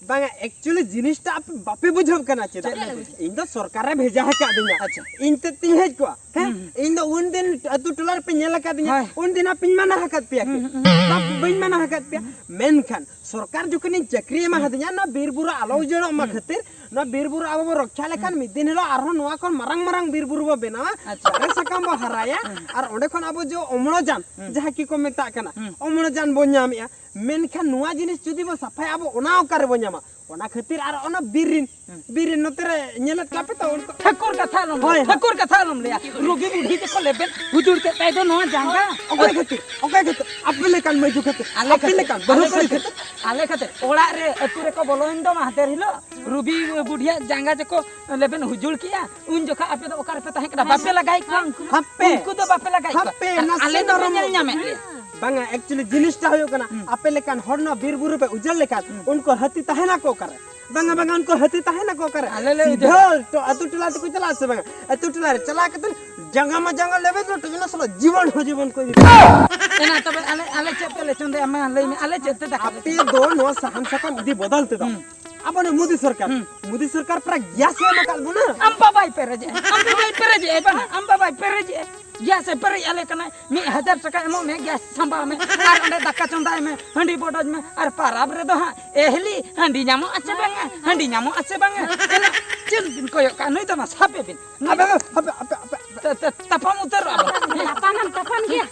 ᱵᱟᱝᱟ, actually ᱡᱤᱱᱤᱥᱴᱟ ᱟᱯᱮ ᱵᱟᱯᱮ ᱵᱩᱡᱷᱟᱹᱣ ᱠᱟᱱᱟ ᱪᱮᱫᱟᱜ? ᱪᱮᱫ ᱞᱟᱹᱜᱤᱫ? ᱤᱧ ᱫᱚ ᱥᱚᱨᱠᱟᱨᱮ ᱵᱷᱮᱡᱟ ᱟᱠᱟᱫᱤᱧᱟ᱾ ᱟᱪᱪᱷᱟ᱾ ᱤᱧ ᱛᱮᱫ ᱛᱤᱧ ᱦᱮᱡ ᱠᱚᱜᱼᱟ᱾ ᱦᱮᱸ? ᱦᱩᱸ, ᱦᱩᱸ᱾ ᱤᱧ ᱫᱚ ᱩᱱᱫᱤᱱ ᱟᱹᱛᱩ ᱴᱚᱞᱟ ᱨᱮᱯᱮ ᱧᱮᱞ ᱟᱠᱟᱫᱤᱧᱟ᱾ ᱦᱳᱭ᱾ ᱩᱱᱫᱤᱱ ᱦᱟᱸᱜ ᱯᱮ ᱢᱟᱱᱟ ᱟᱠᱟᱫ ᱯᱮᱭᱟ ᱠᱤ? ᱦᱩᱸ, ᱦᱩᱸ, ᱦᱩᱸ᱾ ᱵᱟ-, ᱵᱟᱹᱧ ᱢᱟᱱᱟ ᱟᱠᱟᱫ ᱯᱮᱭᱟ᱾ ᱦᱩᱸ᱾ ᱢᱮᱱᱠᱷᱟᱱ ᱥᱚᱨᱠᱟᱨ ᱡᱚᱠᱷᱚᱱᱤᱧ ᱪᱟᱹᱠᱨᱤ ᱮᱢᱟ ᱦᱩᱸ᱾ ᱦᱟᱫᱤᱧᱟ, ᱱᱚᱣᱟ ᱵᱤᱨ ᱵᱩᱨᱩ ᱟᱞᱚ ᱦᱩᱸ᱾ ᱩᱡᱟᱹᱲᱚᱜ ᱢᱟ ᱦᱩᱸ᱾ ᱠᱷᱟᱹᱛᱤᱨ, ᱱᱚᱣᱟ ᱵᱤᱨ ᱵᱩᱨᱩ ᱟᱵᱚ ᱵᱚ ᱨᱚᱠᱷᱟ ᱞᱮᱠᱷᱟᱱ ᱦᱩᱸ᱾ ᱢᱤᱫ ᱫᱤᱱ ᱦᱤᱞᱳᱜ ᱟᱨᱦᱚᱸ ᱱᱚᱣᱟ ᱠᱷᱚᱱ ᱢᱟᱨᱟᱝ ᱢᱟᱨᱟᱝ ᱵᱤᱨ ᱵᱩᱨᱩ ᱵᱚ ᱵᱮᱱᱟᱣᱟ, ᱟᱪᱪᱷᱟ᱾ ᱫᱟᱨᱮ ᱥᱟᱠᱟᱢ ᱵᱚ ᱦᱟᱨᱟᱭᱟ, ᱦᱩᱸ᱾ ᱟᱨ ᱚᱸᱰᱮ ᱠᱷᱚᱱ ᱟᱵᱚ ᱡᱚ ᱚᱢᱲᱚᱡᱟᱱ, ᱦᱩᱸ᱾ ᱡᱟᱦᱟᱸ ᱠᱤ ᱠᱚ ᱢᱮᱛᱟᱜ ᱠᱟᱱᱟ, ᱦᱩᱸ᱾ ᱚᱢᱲᱚᱡᱟᱱ ᱵᱚ ᱧᱟᱢᱮᱜᱼᱟ᱾ ᱢᱮᱱᱠᱷᱟᱱ ᱱᱚᱣᱟ ᱡᱤᱱᱤᱥ ᱡᱩᱫᱤ ᱵᱚ ᱥᱟᱯᱷᱟᱭᱟ, ᱟᱵᱚ ᱚᱱᱟ ᱚᱠᱟ ᱨᱮᱵᱚ ᱧᱟᱢᱟ? ᱚᱱᱟ ᱠᱷᱟᱹᱛᱤᱨ ᱟᱨ ᱚᱱᱟ ᱵᱤᱨ ᱨᱤᱱ, ᱦᱩᱸ᱾ ᱵᱤᱨ ᱨᱤᱱ ᱱᱚᱛᱮ ᱨᱮ ᱧᱮᱞᱮᱫ ᱠᱚᱣᱟ ᱯᱮ ᱛᱚ, ᱩᱱᱠᱩ ᱴᱷᱟᱹᱠᱩᱨ ᱠᱟᱛᱷᱟ ᱟᱞᱚᱢ ᱦᱳᱭ, ᱞᱟᱹᱭᱟ, ᱦᱳᱭ᱾ ᱴᱷᱟᱹᱠᱩᱨ ᱠᱟᱛᱷᱟ ᱟᱞᱚᱢ ᱞᱟᱹᱭᱟ᱾ ᱨᱩᱜᱤ ᱵᱩᱰᱷᱤ ᱛᱮᱠᱚ ᱞᱮᱵᱮᱫ ᱦᱩᱡᱩᱲ ᱠᱮᱫ ᱛᱟᱭ ᱫᱚ ᱱᱚᱣᱟ ᱡᱟᱸᱜᱟ᱾ ᱚᱠᱚᱭ ᱠᱷᱟᱹᱛᱤᱨ? ᱚᱠᱚᱭ ᱠᱷᱟᱹᱛᱤᱨ? ᱟᱯᱮ ᱞᱮᱠᱟᱱ ᱢᱟᱹᱭᱡᱩ ᱠᱷᱟᱹᱛᱤᱨ᱾ ᱟᱞᱮ ᱟᱯᱮ ᱠᱷᱟᱹᱛᱤᱨ, ᱞᱮᱠᱟᱱ ᱵᱟᱹᱦᱩ ᱟᱞᱮ ᱠᱩᱲᱤ ᱠᱷᱟᱹᱛᱤᱨ, ᱠᱷᱟᱹᱛᱤᱨ᱾ ᱟᱞᱮ ᱠᱷᱟᱹᱛᱤᱨ᱾ ᱚᱲᱟᱜ ᱨᱮ ᱟᱹᱛᱩ ᱨᱮᱠᱚ ᱵᱚᱞᱚᱭᱮᱱ ᱫᱚ ᱢᱟᱦᱫᱮᱨ ᱦᱤᱞᱳᱜ, ᱨᱩᱜᱤ ᱵᱩᱰᱷᱤᱭᱟᱜ ᱡᱟᱸᱜᱟ ᱡᱮᱠᱚ ᱞᱮᱵᱮᱫ ᱦᱩᱡᱩᱲ ᱠᱮᱜᱼᱟ, ᱩᱱ ᱡᱚᱠᱷᱟ ᱟᱯᱮ ᱫᱚ ᱚᱠᱟ ᱨᱮᱯᱮ ᱛᱟᱦᱮᱸ ᱠᱟᱱᱟ? ᱵᱟᱯᱮ ᱞᱟᱜᱟᱭᱮᱫ ᱠᱚᱣᱟ ᱩᱱᱠᱩ? ᱦᱟᱯᱮ᱾ ᱩᱱᱠᱩ ᱫᱚ ᱵᱟᱯᱮ ᱞᱟᱜᱟᱭᱮᱫ ᱠᱚᱣᱟ᱾ ᱦᱟᱯᱮ, ᱟᱨ ᱱᱟᱥᱮ ᱟᱞᱮ ᱫᱚᱯᱮ ᱱᱚᱨᱚᱢᱚᱜ ᱧᱮᱞ ᱧᱟᱢᱮᱫ ᱞᱮᱭᱟ᱾ ᱵᱟᱝᱟ, actually ᱡᱤᱱᱤᱥᱴᱟ ᱦᱩᱭᱩᱜ ᱠᱟᱱᱟ, ᱦᱩᱸ᱾ ᱟᱯᱮ ᱞᱮᱠᱟᱱ ᱦᱚᱲ ᱱᱚᱣᱟ ᱵᱤᱨ ᱵᱩᱨᱩ ᱯᱮ ᱩᱡᱟᱹᱲ ᱞᱮᱠᱷᱟᱱ, ᱦᱩᱸ᱾ ᱩᱱᱠᱩ ᱦᱟᱹᱛᱤ ᱛᱟᱦᱮᱱᱟᱠᱚ ᱚᱠᱟᱨᱮ? ᱵᱟᱝᱟ, ᱵᱟᱝᱟ, ᱩᱱᱠᱩ ᱦᱟᱹᱛᱤ ᱛᱟᱦᱮᱱᱟᱠᱚ ᱚᱠᱟᱨᱮ? ᱟᱞᱮ ᱞᱮ ᱥᱤᱫᱷᱟᱹ ᱩᱡᱟᱹᱲᱟ᱾ ᱴᱚ-, ᱟᱹᱛᱩ ᱴᱚᱞᱟ ᱛᱮᱠᱚ ᱪᱟᱞᱟᱜᱼᱟ ᱥᱮ ᱵᱟᱝᱟ? ᱟᱹᱛᱩ ᱴᱚᱞᱟ ᱨᱮ ᱪᱟᱞᱟᱣ ᱠᱟᱛᱮ ᱡᱟᱸᱜᱟ ᱢᱟ ᱡᱟᱸᱜᱟ ᱞᱮᱵᱮᱫ ᱨᱮ ᱴᱚᱡᱱᱟ ᱥᱟᱞᱟᱜ ᱡᱤᱵᱚᱱ ᱦᱚᱸ ᱡᱤᱵᱚᱱ ᱠᱚ ᱤᱫᱤ ᱠᱚᱣᱟ᱾ ᱮᱱᱟ ᱛᱚᱵᱮ ᱟᱞᱮ, ᱟᱞᱮ ᱪᱮᱫ ᱛᱮᱞᱮ ᱪᱚᱸᱫᱟᱭᱟ? ᱢᱟ ᱞᱟᱹᱭ ᱢᱮ, ᱟᱞᱮ ᱪᱮᱫ ᱛᱮ ᱫᱟᱠᱟ ᱞᱮ ᱟᱯᱮ ᱫᱚ ᱱᱚᱣᱟ ᱥᱟᱦᱟᱱ ᱥᱟᱠᱟᱢ ᱤᱫᱤ ᱵᱚᱫᱚᱞ ᱛᱮᱫᱚ, ᱦᱩᱸ᱾ ᱟᱵᱚ ᱱᱩᱭ ᱢᱳᱫᱤ ᱥᱚᱨᱠᱟᱨ, ᱦᱩᱸ᱾ ᱢᱳᱫᱤ ᱥᱚᱨᱠᱟᱨ ᱯᱨᱟᱭ ᱜᱮᱥ ᱮ ᱮᱢ ᱟᱠᱟᱫ ᱵᱚᱱᱟ᱾ ᱟᱢ ᱵᱟᱵᱟᱭ ᱯᱮᱨᱮᱡᱮᱜᱼᱟ, ᱟᱢ ᱵᱟᱵᱟᱭ ᱯᱮᱨᱮᱡᱮᱜᱼᱟ, ᱵᱟᱝᱟ, ᱟᱢ ᱵᱟᱵᱟᱭ ᱯᱮᱨᱮᱡᱮᱜᱼᱟ᱾ ᱜᱮᱥ ᱮ ᱯᱮᱨᱮᱡ ᱟᱞᱮ ᱠᱟᱱᱟᱭ, ᱢᱤᱫ ᱦᱟᱡᱟᱨ ᱴᱟᱠᱟ ᱮᱢᱚᱜ ᱢᱮ, ᱜᱮᱥ ᱥᱟᱢᱵᱟᱣ ᱢᱮ, ᱟᱨ ᱚᱸᱰᱮ ᱫᱟᱠᱟ ᱪᱚᱸᱫᱟᱭ ᱢᱮ, ᱦᱟᱺᱰᱤ ᱵᱚᱰᱚᱡ ᱢᱮ, ᱟᱨ ᱯᱟᱨᱟᱵᱽ ᱨᱮᱫᱚ ᱦᱟᱸᱜ ᱮ ᱦᱤᱞᱤ ᱦᱟᱺᱰᱤ ᱧᱟᱢᱚᱜᱼᱟ ᱥᱮ ᱵᱟᱝᱟ, ᱦᱟᱺᱰᱤ ᱧᱟᱢᱚᱜᱼᱟ ᱥᱮ ᱵᱟᱝᱟ? ᱮᱱᱟ ᱪᱮᱫ ᱵᱤᱱ ᱠᱚᱭᱚᱜ ᱠᱟᱜᱼᱟ? ᱱᱩᱭ ᱫᱚ ᱢᱟ ᱥᱟᱵᱮ ᱵᱤᱱ, ᱱᱩᱭ ᱟᱯᱮ ᱫᱚ ᱦᱟᱯᱮ, ᱟᱯᱮ, ᱟᱯᱮ, ᱟᱯᱮ᱾ ᱛᱟ-, ᱛᱟ-, ᱛᱟᱯᱟᱢ ᱩᱛᱟᱹᱨᱚᱜᱼᱟ ᱵᱚᱱ᱾ ᱛᱟᱯᱟᱢ ᱮᱢ ᱛᱟᱯᱟᱢ ᱜᱮᱭᱟ᱾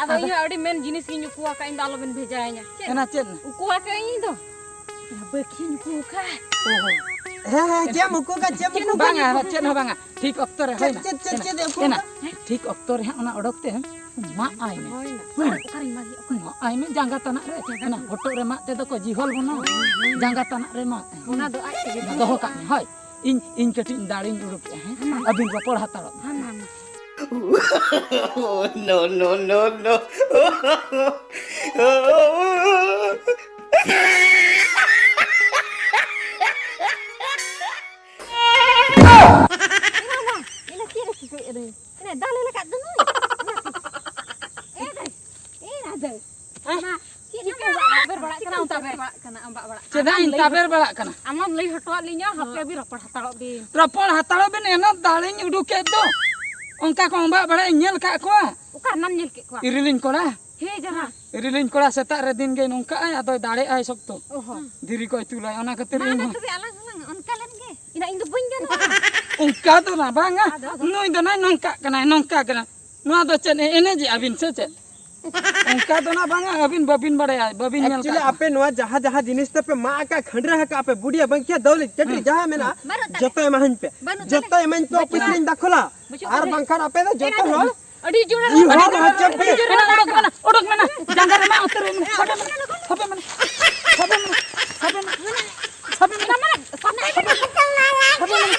ᱟᱫᱚ ᱟᱫᱚ? ᱤᱧ ᱦᱚᱸ ᱟᱹᱰᱤ ᱢᱮᱱ ᱡᱤᱱᱤᱥ ᱜᱤᱧ ᱩᱠᱩ ᱟᱠᱟᱫ, ᱤᱧ ᱫᱚ ᱟᱞᱚᱵᱮᱱ ᱵᱷᱮᱡᱟᱭᱟᱹᱧᱟ᱾ ᱪᱮᱫ? ᱮᱱᱟ ᱪᱮᱫ? ᱩᱠᱩ ᱟᱠᱟᱫ ᱤᱧ ᱫᱚ᱾ ᱵᱟᱹᱠᱤᱧ ᱩᱠᱩ ᱟᱠᱟᱫ᱾ ᱚ ᱦᱚᱸ᱾ ᱦᱮᱸ, ᱦᱮᱸ, ᱪᱮᱫ ᱮᱢ ᱩᱠᱩ ᱟᱠᱟᱫ? ᱪᱮᱫ ᱮᱢ ᱪᱮᱫ ᱩᱠᱩ ᱦᱚᱸ ᱟᱠᱟᱫ? ᱵᱟᱝᱟ, ᱪᱮᱫ ᱦᱚᱸ ᱵᱟᱝᱟ᱾ ᱴᱷᱤᱠ ᱚᱠᱛᱚ ᱨᱮ ᱪᱮᱫ, ᱦᱩᱭᱱᱟ᱾ ᱪᱮᱫ, ᱪᱮᱫ, ᱮᱱᱟ, ᱪᱮᱫ ᱮ ᱩᱠᱩ ᱮᱱᱟ᱾ ᱟᱠᱟᱫ? ᱴᱷᱤᱠ ᱚᱠᱛᱚ ᱨᱮ ᱦᱟᱸᱜ ᱚᱱᱟ ᱚᱰᱚᱠ ᱛᱮ ᱢᱟᱜ ᱟᱭ ᱢᱮ᱾ ᱦᱳᱭ ᱱᱟ᱾ ᱦᱩᱸ᱾ ᱚᱠᱟᱨᱤᱧ ᱢᱟᱜ ᱦᱩᱭᱩᱜᱼᱟ? ᱢᱟᱜ ᱟᱭ ᱢᱮ ᱡᱟᱸᱜᱟ ᱛᱟᱱᱟᱜ ᱨᱮ᱾ ᱚᱱᱟ ᱦᱚᱴᱚᱜ ᱨᱮ ᱢᱟᱜ ᱛᱮᱫᱚ ᱠᱚ ᱡᱤᱦᱚᱞ ᱵᱚᱱᱟ᱾ ᱦᱳᱭ, ᱦᱳᱭ᱾ ᱡᱟᱸᱜᱟ ᱛᱟᱱᱟᱜ ᱨᱮ ᱢᱟᱜ ᱟᱭ ᱢᱮ᱾ ᱚᱱᱟ ᱫᱚ ᱟᱡ ᱛᱮᱜᱮ ᱫᱚᱦᱚ ᱠᱟᱜ ᱢᱮ᱾ ᱦᱳᱭ᱾ ᱤᱧ, ᱤᱧ ᱠᱟᱹᱴᱤᱡ ᱤᱧ ᱫᱟᱲᱮᱧ ᱩᱰᱩᱠᱮᱜᱼᱟ, ᱦᱮᱸ? ᱦᱮᱸ, ᱢᱟ᱾ ᱟᱹᱵᱤᱱ ᱨᱚᱯᱚᱲ ᱦᱟᱛᱟᱲᱚᱜ ᱵᱤᱱ᱾ ᱦᱮᱸ, ᱢᱟ, ᱢᱟ᱾ No, no, no, no. ᱮ ᱢᱟᱢᱟ, ᱤᱱᱟᱹ ᱪᱮᱫ ᱮ ᱪᱤᱠᱟᱹᱭᱮᱫ ᱨᱮ? ᱤᱱᱟᱹ ᱫᱟᱞᱮ ᱞᱮᱠᱟ ᱫᱚ ᱱᱩᱭ᱾ ᱮ ᱫᱟᱹᱭ, ᱮ ᱫᱟᱹᱭ᱾ ᱦᱮᱸ? ᱢᱟ, ᱪᱮᱫ ᱪᱤᱠᱟᱹ ᱮᱢ ᱵᱟᱲᱟᱜ ᱠᱟᱱᱟ? ᱪᱤᱠᱟᱹᱢ ᱛᱟᱵᱮᱨ ᱵᱟᱲᱟᱜ ᱠᱟᱱᱟ? ᱟᱢ ᱵᱟᱜ ᱵᱟᱲᱟᱜ ᱠᱟᱱᱟ? ᱪᱮᱫᱟᱜ ᱤᱧ ᱛᱟᱵᱮᱨ ᱵᱟᱲᱟᱜ ᱠᱟᱱᱟ? ᱟᱢᱟᱢ ᱞᱟᱹᱭ ᱦᱚᱴᱚᱣᱟᱫ ᱞᱤᱧᱟ, ᱦᱟᱯᱮ ᱟᱹᱵᱤᱱ ᱨᱚᱯᱚᱲ ᱦᱟᱛᱟᱲᱚᱜ ᱵᱤᱱ᱾ ᱨᱚᱯᱚᱲ ᱦᱟᱛᱟᱲᱚᱜ ᱵᱤᱱ, ᱮᱱᱟ ᱫᱟᱲᱮᱧ ᱩᱰᱩᱠᱮᱫ ᱫᱚ᱾ ᱚᱱᱠᱟ ᱠᱚ ᱚᱢᱵᱟᱜ ᱵᱟᱲᱟᱜ ᱤᱧ ᱧᱮᱞ ᱠᱟᱜ ᱠᱚᱣᱟ᱾ ᱚᱠᱟ ᱨᱮᱱᱟᱢ ᱧᱮᱞ ᱠᱮᱫ ᱠᱚᱣᱟ? ᱤᱨᱤᱞᱤᱧ ᱠᱚᱲᱟ᱾ ᱦᱮᱸ, ᱡᱟᱦᱟᱸ᱾ ᱤᱨᱤᱞᱤᱧ ᱠᱚᱲᱟ ᱥᱮᱛᱟᱜ ᱨᱮ ᱫᱤᱱ ᱜᱮ ᱱᱚᱝᱠᱟᱜ ᱟᱭ, ᱟᱫᱚᱭ ᱫᱟᱲᱮᱜ ᱟᱭ ᱥᱚᱠᱛᱚ᱾ ᱚ ᱦᱚᱸ᱾ ᱫᱷᱤᱨᱤ ᱠᱚᱭ ᱛᱩᱞᱟᱭ, ᱚᱱᱟ ᱠᱷᱟᱹᱛᱤᱨ ᱢᱟ ᱤᱧ ᱫᱚ ᱦᱚᱸ᱾ ᱛᱚᱵᱮ ᱟᱞᱟᱝ ᱦᱚᱸᱞᱟᱝ ᱚᱱᱠᱟ ᱞᱮᱱ ᱜᱮ᱾ ᱤᱧ ᱫᱚ ᱵᱟᱹᱧ ᱜᱟᱱᱚᱜᱼᱟ᱾ ᱚᱱᱠᱟ ᱫᱚ ᱱᱟ ᱵᱟᱝᱟ᱾ ᱟᱫᱚ, ᱟᱫᱚ᱾ ᱱᱩᱭ ᱫᱚ ᱱᱟᱭ ᱱᱚᱝᱠᱟᱜ ᱠᱟᱱᱟᱭ, ᱱᱚᱝᱠᱟ ᱠᱟᱱᱟ᱾ ᱱᱚᱣᱟ ᱫᱚ ᱪᱮᱫ ᱮ-, ᱮᱱᱮᱡᱮᱜᱼᱟ ᱵᱤᱱ ᱥᱮ ᱪᱮᱫ? ᱚᱱᱠᱟ ᱫᱚ ᱱᱟ ᱵᱟᱝᱟ, ᱟᱹᱵᱤᱱ ᱵᱟᱹᱵᱤᱱ ᱵᱟᱲᱟᱭᱟ, ᱵᱟᱹᱵᱤᱱ ᱧᱮᱞ Actually, ᱠᱟᱜᱼᱟ᱾ ᱟᱯᱮ ᱱᱚᱣᱟ ᱡᱟᱦᱟᱸ ᱡᱟᱦᱟᱸ ᱡᱤᱱᱤᱥ ᱛᱟᱯᱮ ᱢᱟᱜ ᱟᱠᱟᱫ, ᱠᱷᱟᱹᱱᱰᱨᱟᱹ ᱟᱠᱟᱫ ᱟᱯᱮ, ᱵᱩᱰᱤᱭᱟ ᱵᱟᱝᱠᱤᱭᱟ ᱫᱟᱣᱞᱤ ᱪᱟᱹᱴᱨᱤ ᱦᱩᱸ᱾ ᱡᱟᱦᱟᱸ ᱢᱮᱱᱟᱜᱼᱟ, ᱵᱟᱹᱱᱩᱜ ᱛᱟᱞᱮ᱾ ᱡᱚᱛᱚ ᱮᱢᱟᱦᱟᱹᱧ ᱯᱮ, ᱵᱟᱹᱱᱩᱜ ᱡᱚᱛᱚ ᱛᱟᱞᱮ᱾ ᱮᱢᱟᱹᱧ ᱯᱮ, ᱵᱟᱹᱱᱩᱜ ᱯᱚᱭᱥᱟᱧ ᱛᱟᱞᱮ᱾ ᱫᱟᱠᱷᱚᱞᱟ᱾ ᱵᱟᱹᱪᱩᱜ ᱟᱨ ᱛᱟᱞᱮ᱾ ᱵᱟᱝᱠᱷᱟᱱ ᱟᱯᱮ ᱫᱚ ᱡᱚᱛᱚ ᱮᱱᱟ ᱦᱚᱲ ᱟᱹᱰᱤ ᱡᱳᱨ ᱤᱧ ᱦᱚᱲ ᱫᱚ ᱦᱚᱪᱚ ᱯᱮ᱾ ᱮᱱᱟ ᱚᱰᱚᱠ ᱢᱮᱱᱟ, ᱚᱰᱚᱠ ᱢᱮᱱᱟ, ᱡᱟᱸᱜᱟ ᱨᱮ ᱢᱟ ᱩᱛᱟᱹᱨ ᱢᱮ, ᱥᱟᱵᱮ ᱢᱮ, ᱥᱟᱵᱮ ᱢᱮ, ᱥᱟᱵᱮ ᱢᱮ, ᱥᱟᱵᱮ ᱢᱮ, ᱥᱟᱵᱮ ᱢᱮ, ᱥᱟᱵᱮ ᱢᱮ᱾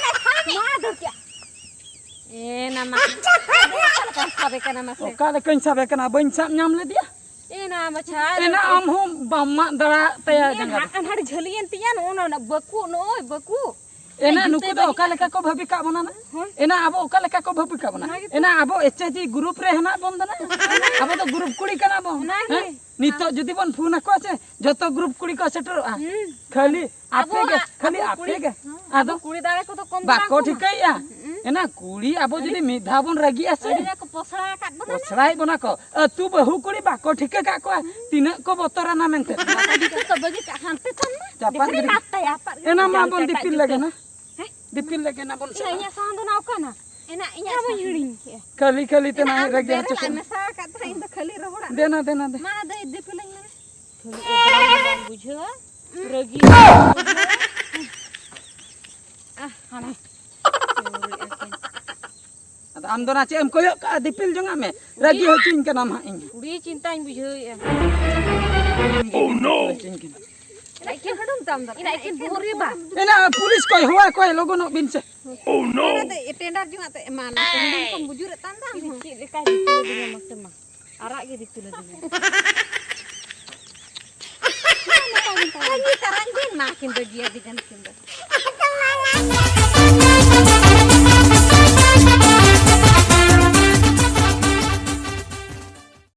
ᱮ ᱱᱟ ᱢᱟ᱾ ᱚᱠᱟ ᱞᱮᱠᱟᱢ ᱥᱟᱵᱮ ᱠᱟᱱᱟ ᱢᱟᱥᱮ? ᱚᱠᱟ ᱞᱮᱠᱟᱧ ᱥᱟᱵᱮ ᱠᱟᱱᱟ? ᱵᱟᱹᱧ ᱥᱟᱵ ᱧᱟᱢ ᱞᱮᱫᱮᱭᱟ᱾ ᱮ ᱱᱟ ᱢᱟᱪᱷᱟ, ᱮᱱᱟ ᱟᱢ ᱦᱚᱸ ᱵᱟᱢ ᱢᱟᱜ ᱫᱟᱲᱟ ᱛᱟᱭᱟ ᱮ ᱡᱟᱸᱜᱟ ᱫᱚ᱾ ᱦᱟᱱ-, ᱦᱟᱱ ᱡᱷᱟᱹᱞᱤᱭᱮᱱ ᱛᱤᱧᱟ, ᱱᱚᱜᱼᱚ ᱱᱚᱣᱟ ᱵᱟᱹᱠᱩ, ᱱᱚᱜᱼᱚᱭ ᱵᱟᱹᱠᱩ᱾ ᱮᱱᱟ ᱮ, ᱱᱩᱠᱩ ᱡᱩᱛᱟᱹ ᱫᱚ ᱵᱟᱹᱜᱤ ᱚᱠᱟ ᱠᱟᱜ ᱞᱮᱠᱟ ᱠᱚ ᱵᱷᱟᱹᱵᱤ ᱠᱟᱜ ᱵᱚᱱᱟ ᱱᱟ? ᱦᱳᱭ᱾ ᱮᱱᱟ ᱟᱵᱚ ᱚᱠᱟ ᱞᱮᱠᱟ ᱠᱚ ᱵᱷᱟᱹᱵᱤ ᱠᱟᱜ ᱵᱚᱱᱟ? ᱚᱱᱟ ᱜᱮᱛᱚ᱾ ᱮᱱᱟ ᱟᱵᱚ ᱮᱪ ᱮᱪ ᱡᱤ group ᱨᱮ ᱦᱮᱱᱟᱜ ᱵᱚᱱ ᱫᱚ ᱱᱟ? ᱟᱵᱚ ᱫᱚ group ᱠᱩᱲᱤ ᱠᱟᱱᱟ ᱵᱚᱱ᱾ ᱚᱱᱟ ᱜᱮ᱾ ᱦᱮᱸ? ᱱᱤᱛᱚᱜ ᱡᱩᱫᱤ ᱵᱚᱱ ᱯᱷᱳᱱ ᱟᱠᱚᱣᱟ ᱥᱮ, ᱡᱚᱛᱚ group ᱠᱩᱲᱤ ᱠᱚ ᱥᱮᱴᱮᱨᱚᱜᱼᱟ᱾ ᱦᱩᱸ᱾ ᱠᱷᱟᱹᱞᱤ ᱟᱯᱮ ᱜᱮ, ᱟᱵᱚᱣᱟᱜ, ᱠᱷᱟᱹᱞᱤ ᱟᱵᱚ ᱟᱯᱮ ᱠᱩᱲᱤ, ᱜᱮ᱾ ᱦᱮᱸ, ᱟᱫᱚ ᱟᱵᱚ ᱠᱩᱲᱤ ᱫᱟᱲᱮ ᱠᱚᱫᱚ ᱠᱚᱢ ᱫᱚ ᱵᱟᱝ ᱵᱟᱠᱚ ᱠᱚᱢᱟ᱾ ᱴᱷᱤᱠᱟᱹᱭᱮᱫᱼᱟ᱾ ᱦᱩᱸ᱾ ᱮᱱᱟ ᱠᱩᱲᱤ ᱟᱵᱚ ᱟᱹᱰᱤ, ᱡᱩᱫᱤ ᱢᱤᱫ ᱫᱷᱟᱣ ᱵᱚᱱ ᱨᱟᱹᱜᱤᱜᱼᱟ ᱥᱮ, ᱟᱹᱰᱤ ᱠᱚ ᱯᱚᱥᱲᱟ ᱟᱠᱟᱫ ᱵᱚᱱᱟ᱾ ᱯᱚᱥᱲᱟᱭᱮᱫ ᱵᱚᱱᱟ ᱠᱚ᱾ ᱟᱹᱛᱩ ᱵᱟᱹᱦᱩ ᱠᱩᱲᱤ ᱵᱟᱠᱚ ᱴᱷᱤᱠᱟᱹ ᱠᱟᱜ ᱠᱚᱣᱟ, ᱦᱩᱸ᱾ ᱛᱤᱱᱟᱹᱜ ᱠᱚ ᱵᱚᱛᱚᱨᱟᱱᱟ ᱢᱮᱱᱛᱮ᱾ ᱵᱟᱠᱚ ᱴᱷᱤᱠᱟᱹ ᱠᱚ ᱵᱟᱹᱜᱤ ᱠᱟᱜ, ᱦᱟᱱᱛᱮ ᱛᱟᱢ ᱢᱟ᱾ ᱪᱟᱯᱟᱫ ᱫᱤᱯᱤᱞ ᱜᱤᱰᱤ᱾ ᱢᱟ ᱟᱯᱮ, ᱟᱯᱟᱫ ᱜᱤᱰᱤ ᱮᱱᱟ ᱢᱟ ᱡᱟᱝ ᱵᱚᱱ ᱪᱟᱴᱟᱜ ᱫᱤᱯᱤᱞ ᱡᱩᱛᱟᱹ᱾ ᱞᱮᱜᱮ ᱱᱟ᱾ ᱦᱮᱸ? ᱫᱤᱯᱤᱞ ᱞᱮᱜᱮ ᱱᱟ ᱵᱚᱱ ᱮᱱᱟ ᱪᱟᱞᱟᱜᱼᱟ᱾ ᱤᱧᱟᱹᱜ ᱥᱟᱦᱟᱱ ᱫᱚ ᱱᱟ ᱚᱠᱟᱱᱟ? ᱮᱱᱟ ᱤᱧᱟᱹᱜ ᱤᱧ ᱦᱚᱸ ᱵᱟᱹᱧ ᱥᱟᱦᱟᱱ᱾ ᱦᱤᱲᱤᱧ ᱠᱮᱜᱼᱟ᱾ ᱠᱷᱟᱹᱞᱤ ᱠᱷᱟᱹᱞᱤ ᱛᱮ ᱮᱱᱟ ᱱᱟ ᱟᱢ ᱨᱮᱜᱮ ᱵᱮᱨᱮᱞ ᱦᱚᱪᱚ ᱟᱜ ᱠᱚ᱾ ᱢᱮᱥᱟ ᱟᱠᱟᱫ ᱛᱟᱦᱮᱸᱫ, ᱤᱧ ᱫᱚ ᱠᱷᱟᱹᱞᱤ ᱨᱚᱦᱚᱲᱟᱜ ᱢᱟ ᱢᱮ᱾ ᱫᱮᱱᱟ, ᱫᱮᱱᱟ, ᱫᱮ᱾ ᱢᱟ ᱫᱟᱹᱭ ᱫᱤᱯᱤᱞᱟᱹᱧ ᱢᱮ᱾ ᱠᱷᱟᱹᱞᱤ ᱮᱠᱞᱟ ᱜᱮ ᱵᱟᱢ ᱵᱩᱡᱷᱟᱹᱣᱟ, ᱨᱟᱹᱜᱤ ᱵᱟᱢ ᱵᱩᱡᱷᱟᱹᱣᱟ᱾ ᱟᱦ, ᱦᱟᱱᱮ᱾ ᱟᱫᱚ ᱟᱢ ᱫᱚ ᱱᱟ ᱪᱮᱫ ᱮᱢ ᱠᱚᱭᱚᱜ ᱠᱟᱜᱼᱟ? ᱫᱤᱯᱤᱞ ᱡᱚᱝᱟᱜ ᱢᱮ᱾ ᱨᱟᱹᱜᱤ ᱦᱚᱪᱚᱧ ᱠᱟᱱᱟᱢ ᱦᱟᱸᱜ ᱤᱧ᱾ ᱟᱹᱰᱤ ᱪᱤᱱᱛᱟᱹᱧ ᱵᱩᱡᱷᱟᱹᱣᱮᱫᱼᱟ᱾ ᱦᱚᱪᱚᱧ ᱠᱟᱱᱟ᱾ ᱤᱱᱟ ᱮᱠᱮᱱ ᱵᱚᱦᱚᱜ ᱨᱮ ᱵᱟᱝ᱾ ᱤᱱᱟ ᱮᱠᱮᱱ ᱵᱚᱦᱚᱜ ᱨᱮ ᱵᱟᱝ᱾ ᱮᱱᱟ ᱯᱩᱞᱤᱥ ᱠᱚᱭ ᱦᱚᱦᱚ ᱟᱠᱚᱣᱟᱭ, ᱞᱚᱜᱚᱱᱚᱜ ᱵᱤᱱ ᱥᱮ᱾ ᱚᱱᱟ ᱫᱚ ᱴᱮᱱᱰᱟᱨ ᱡᱚᱝᱟᱜ ᱛᱮ ᱮᱢᱟᱱ ᱠᱚᱢ ᱵᱩᱡᱩᱨᱮᱫ ᱛᱟᱢ ᱫᱚ ᱟᱢ ᱦᱚᱸ᱾ ᱪᱮᱫ ᱞᱮᱠᱟᱭ ᱨᱤᱛᱤ ᱞᱮᱫᱤᱧᱟ ᱢᱟᱥᱮ ᱢᱟ᱾ ᱟᱨᱟᱜ ᱜᱮ ᱨᱤᱛᱤ ᱞᱮᱫᱤᱧᱟ᱾ ᱛᱟᱨᱟᱧ ᱵᱮᱱ ᱢᱟ ᱠᱤᱱ ᱫᱚ ᱜᱮᱭᱟ ᱫᱤᱜᱟᱱ ᱠᱤᱱ ᱫᱚ᱾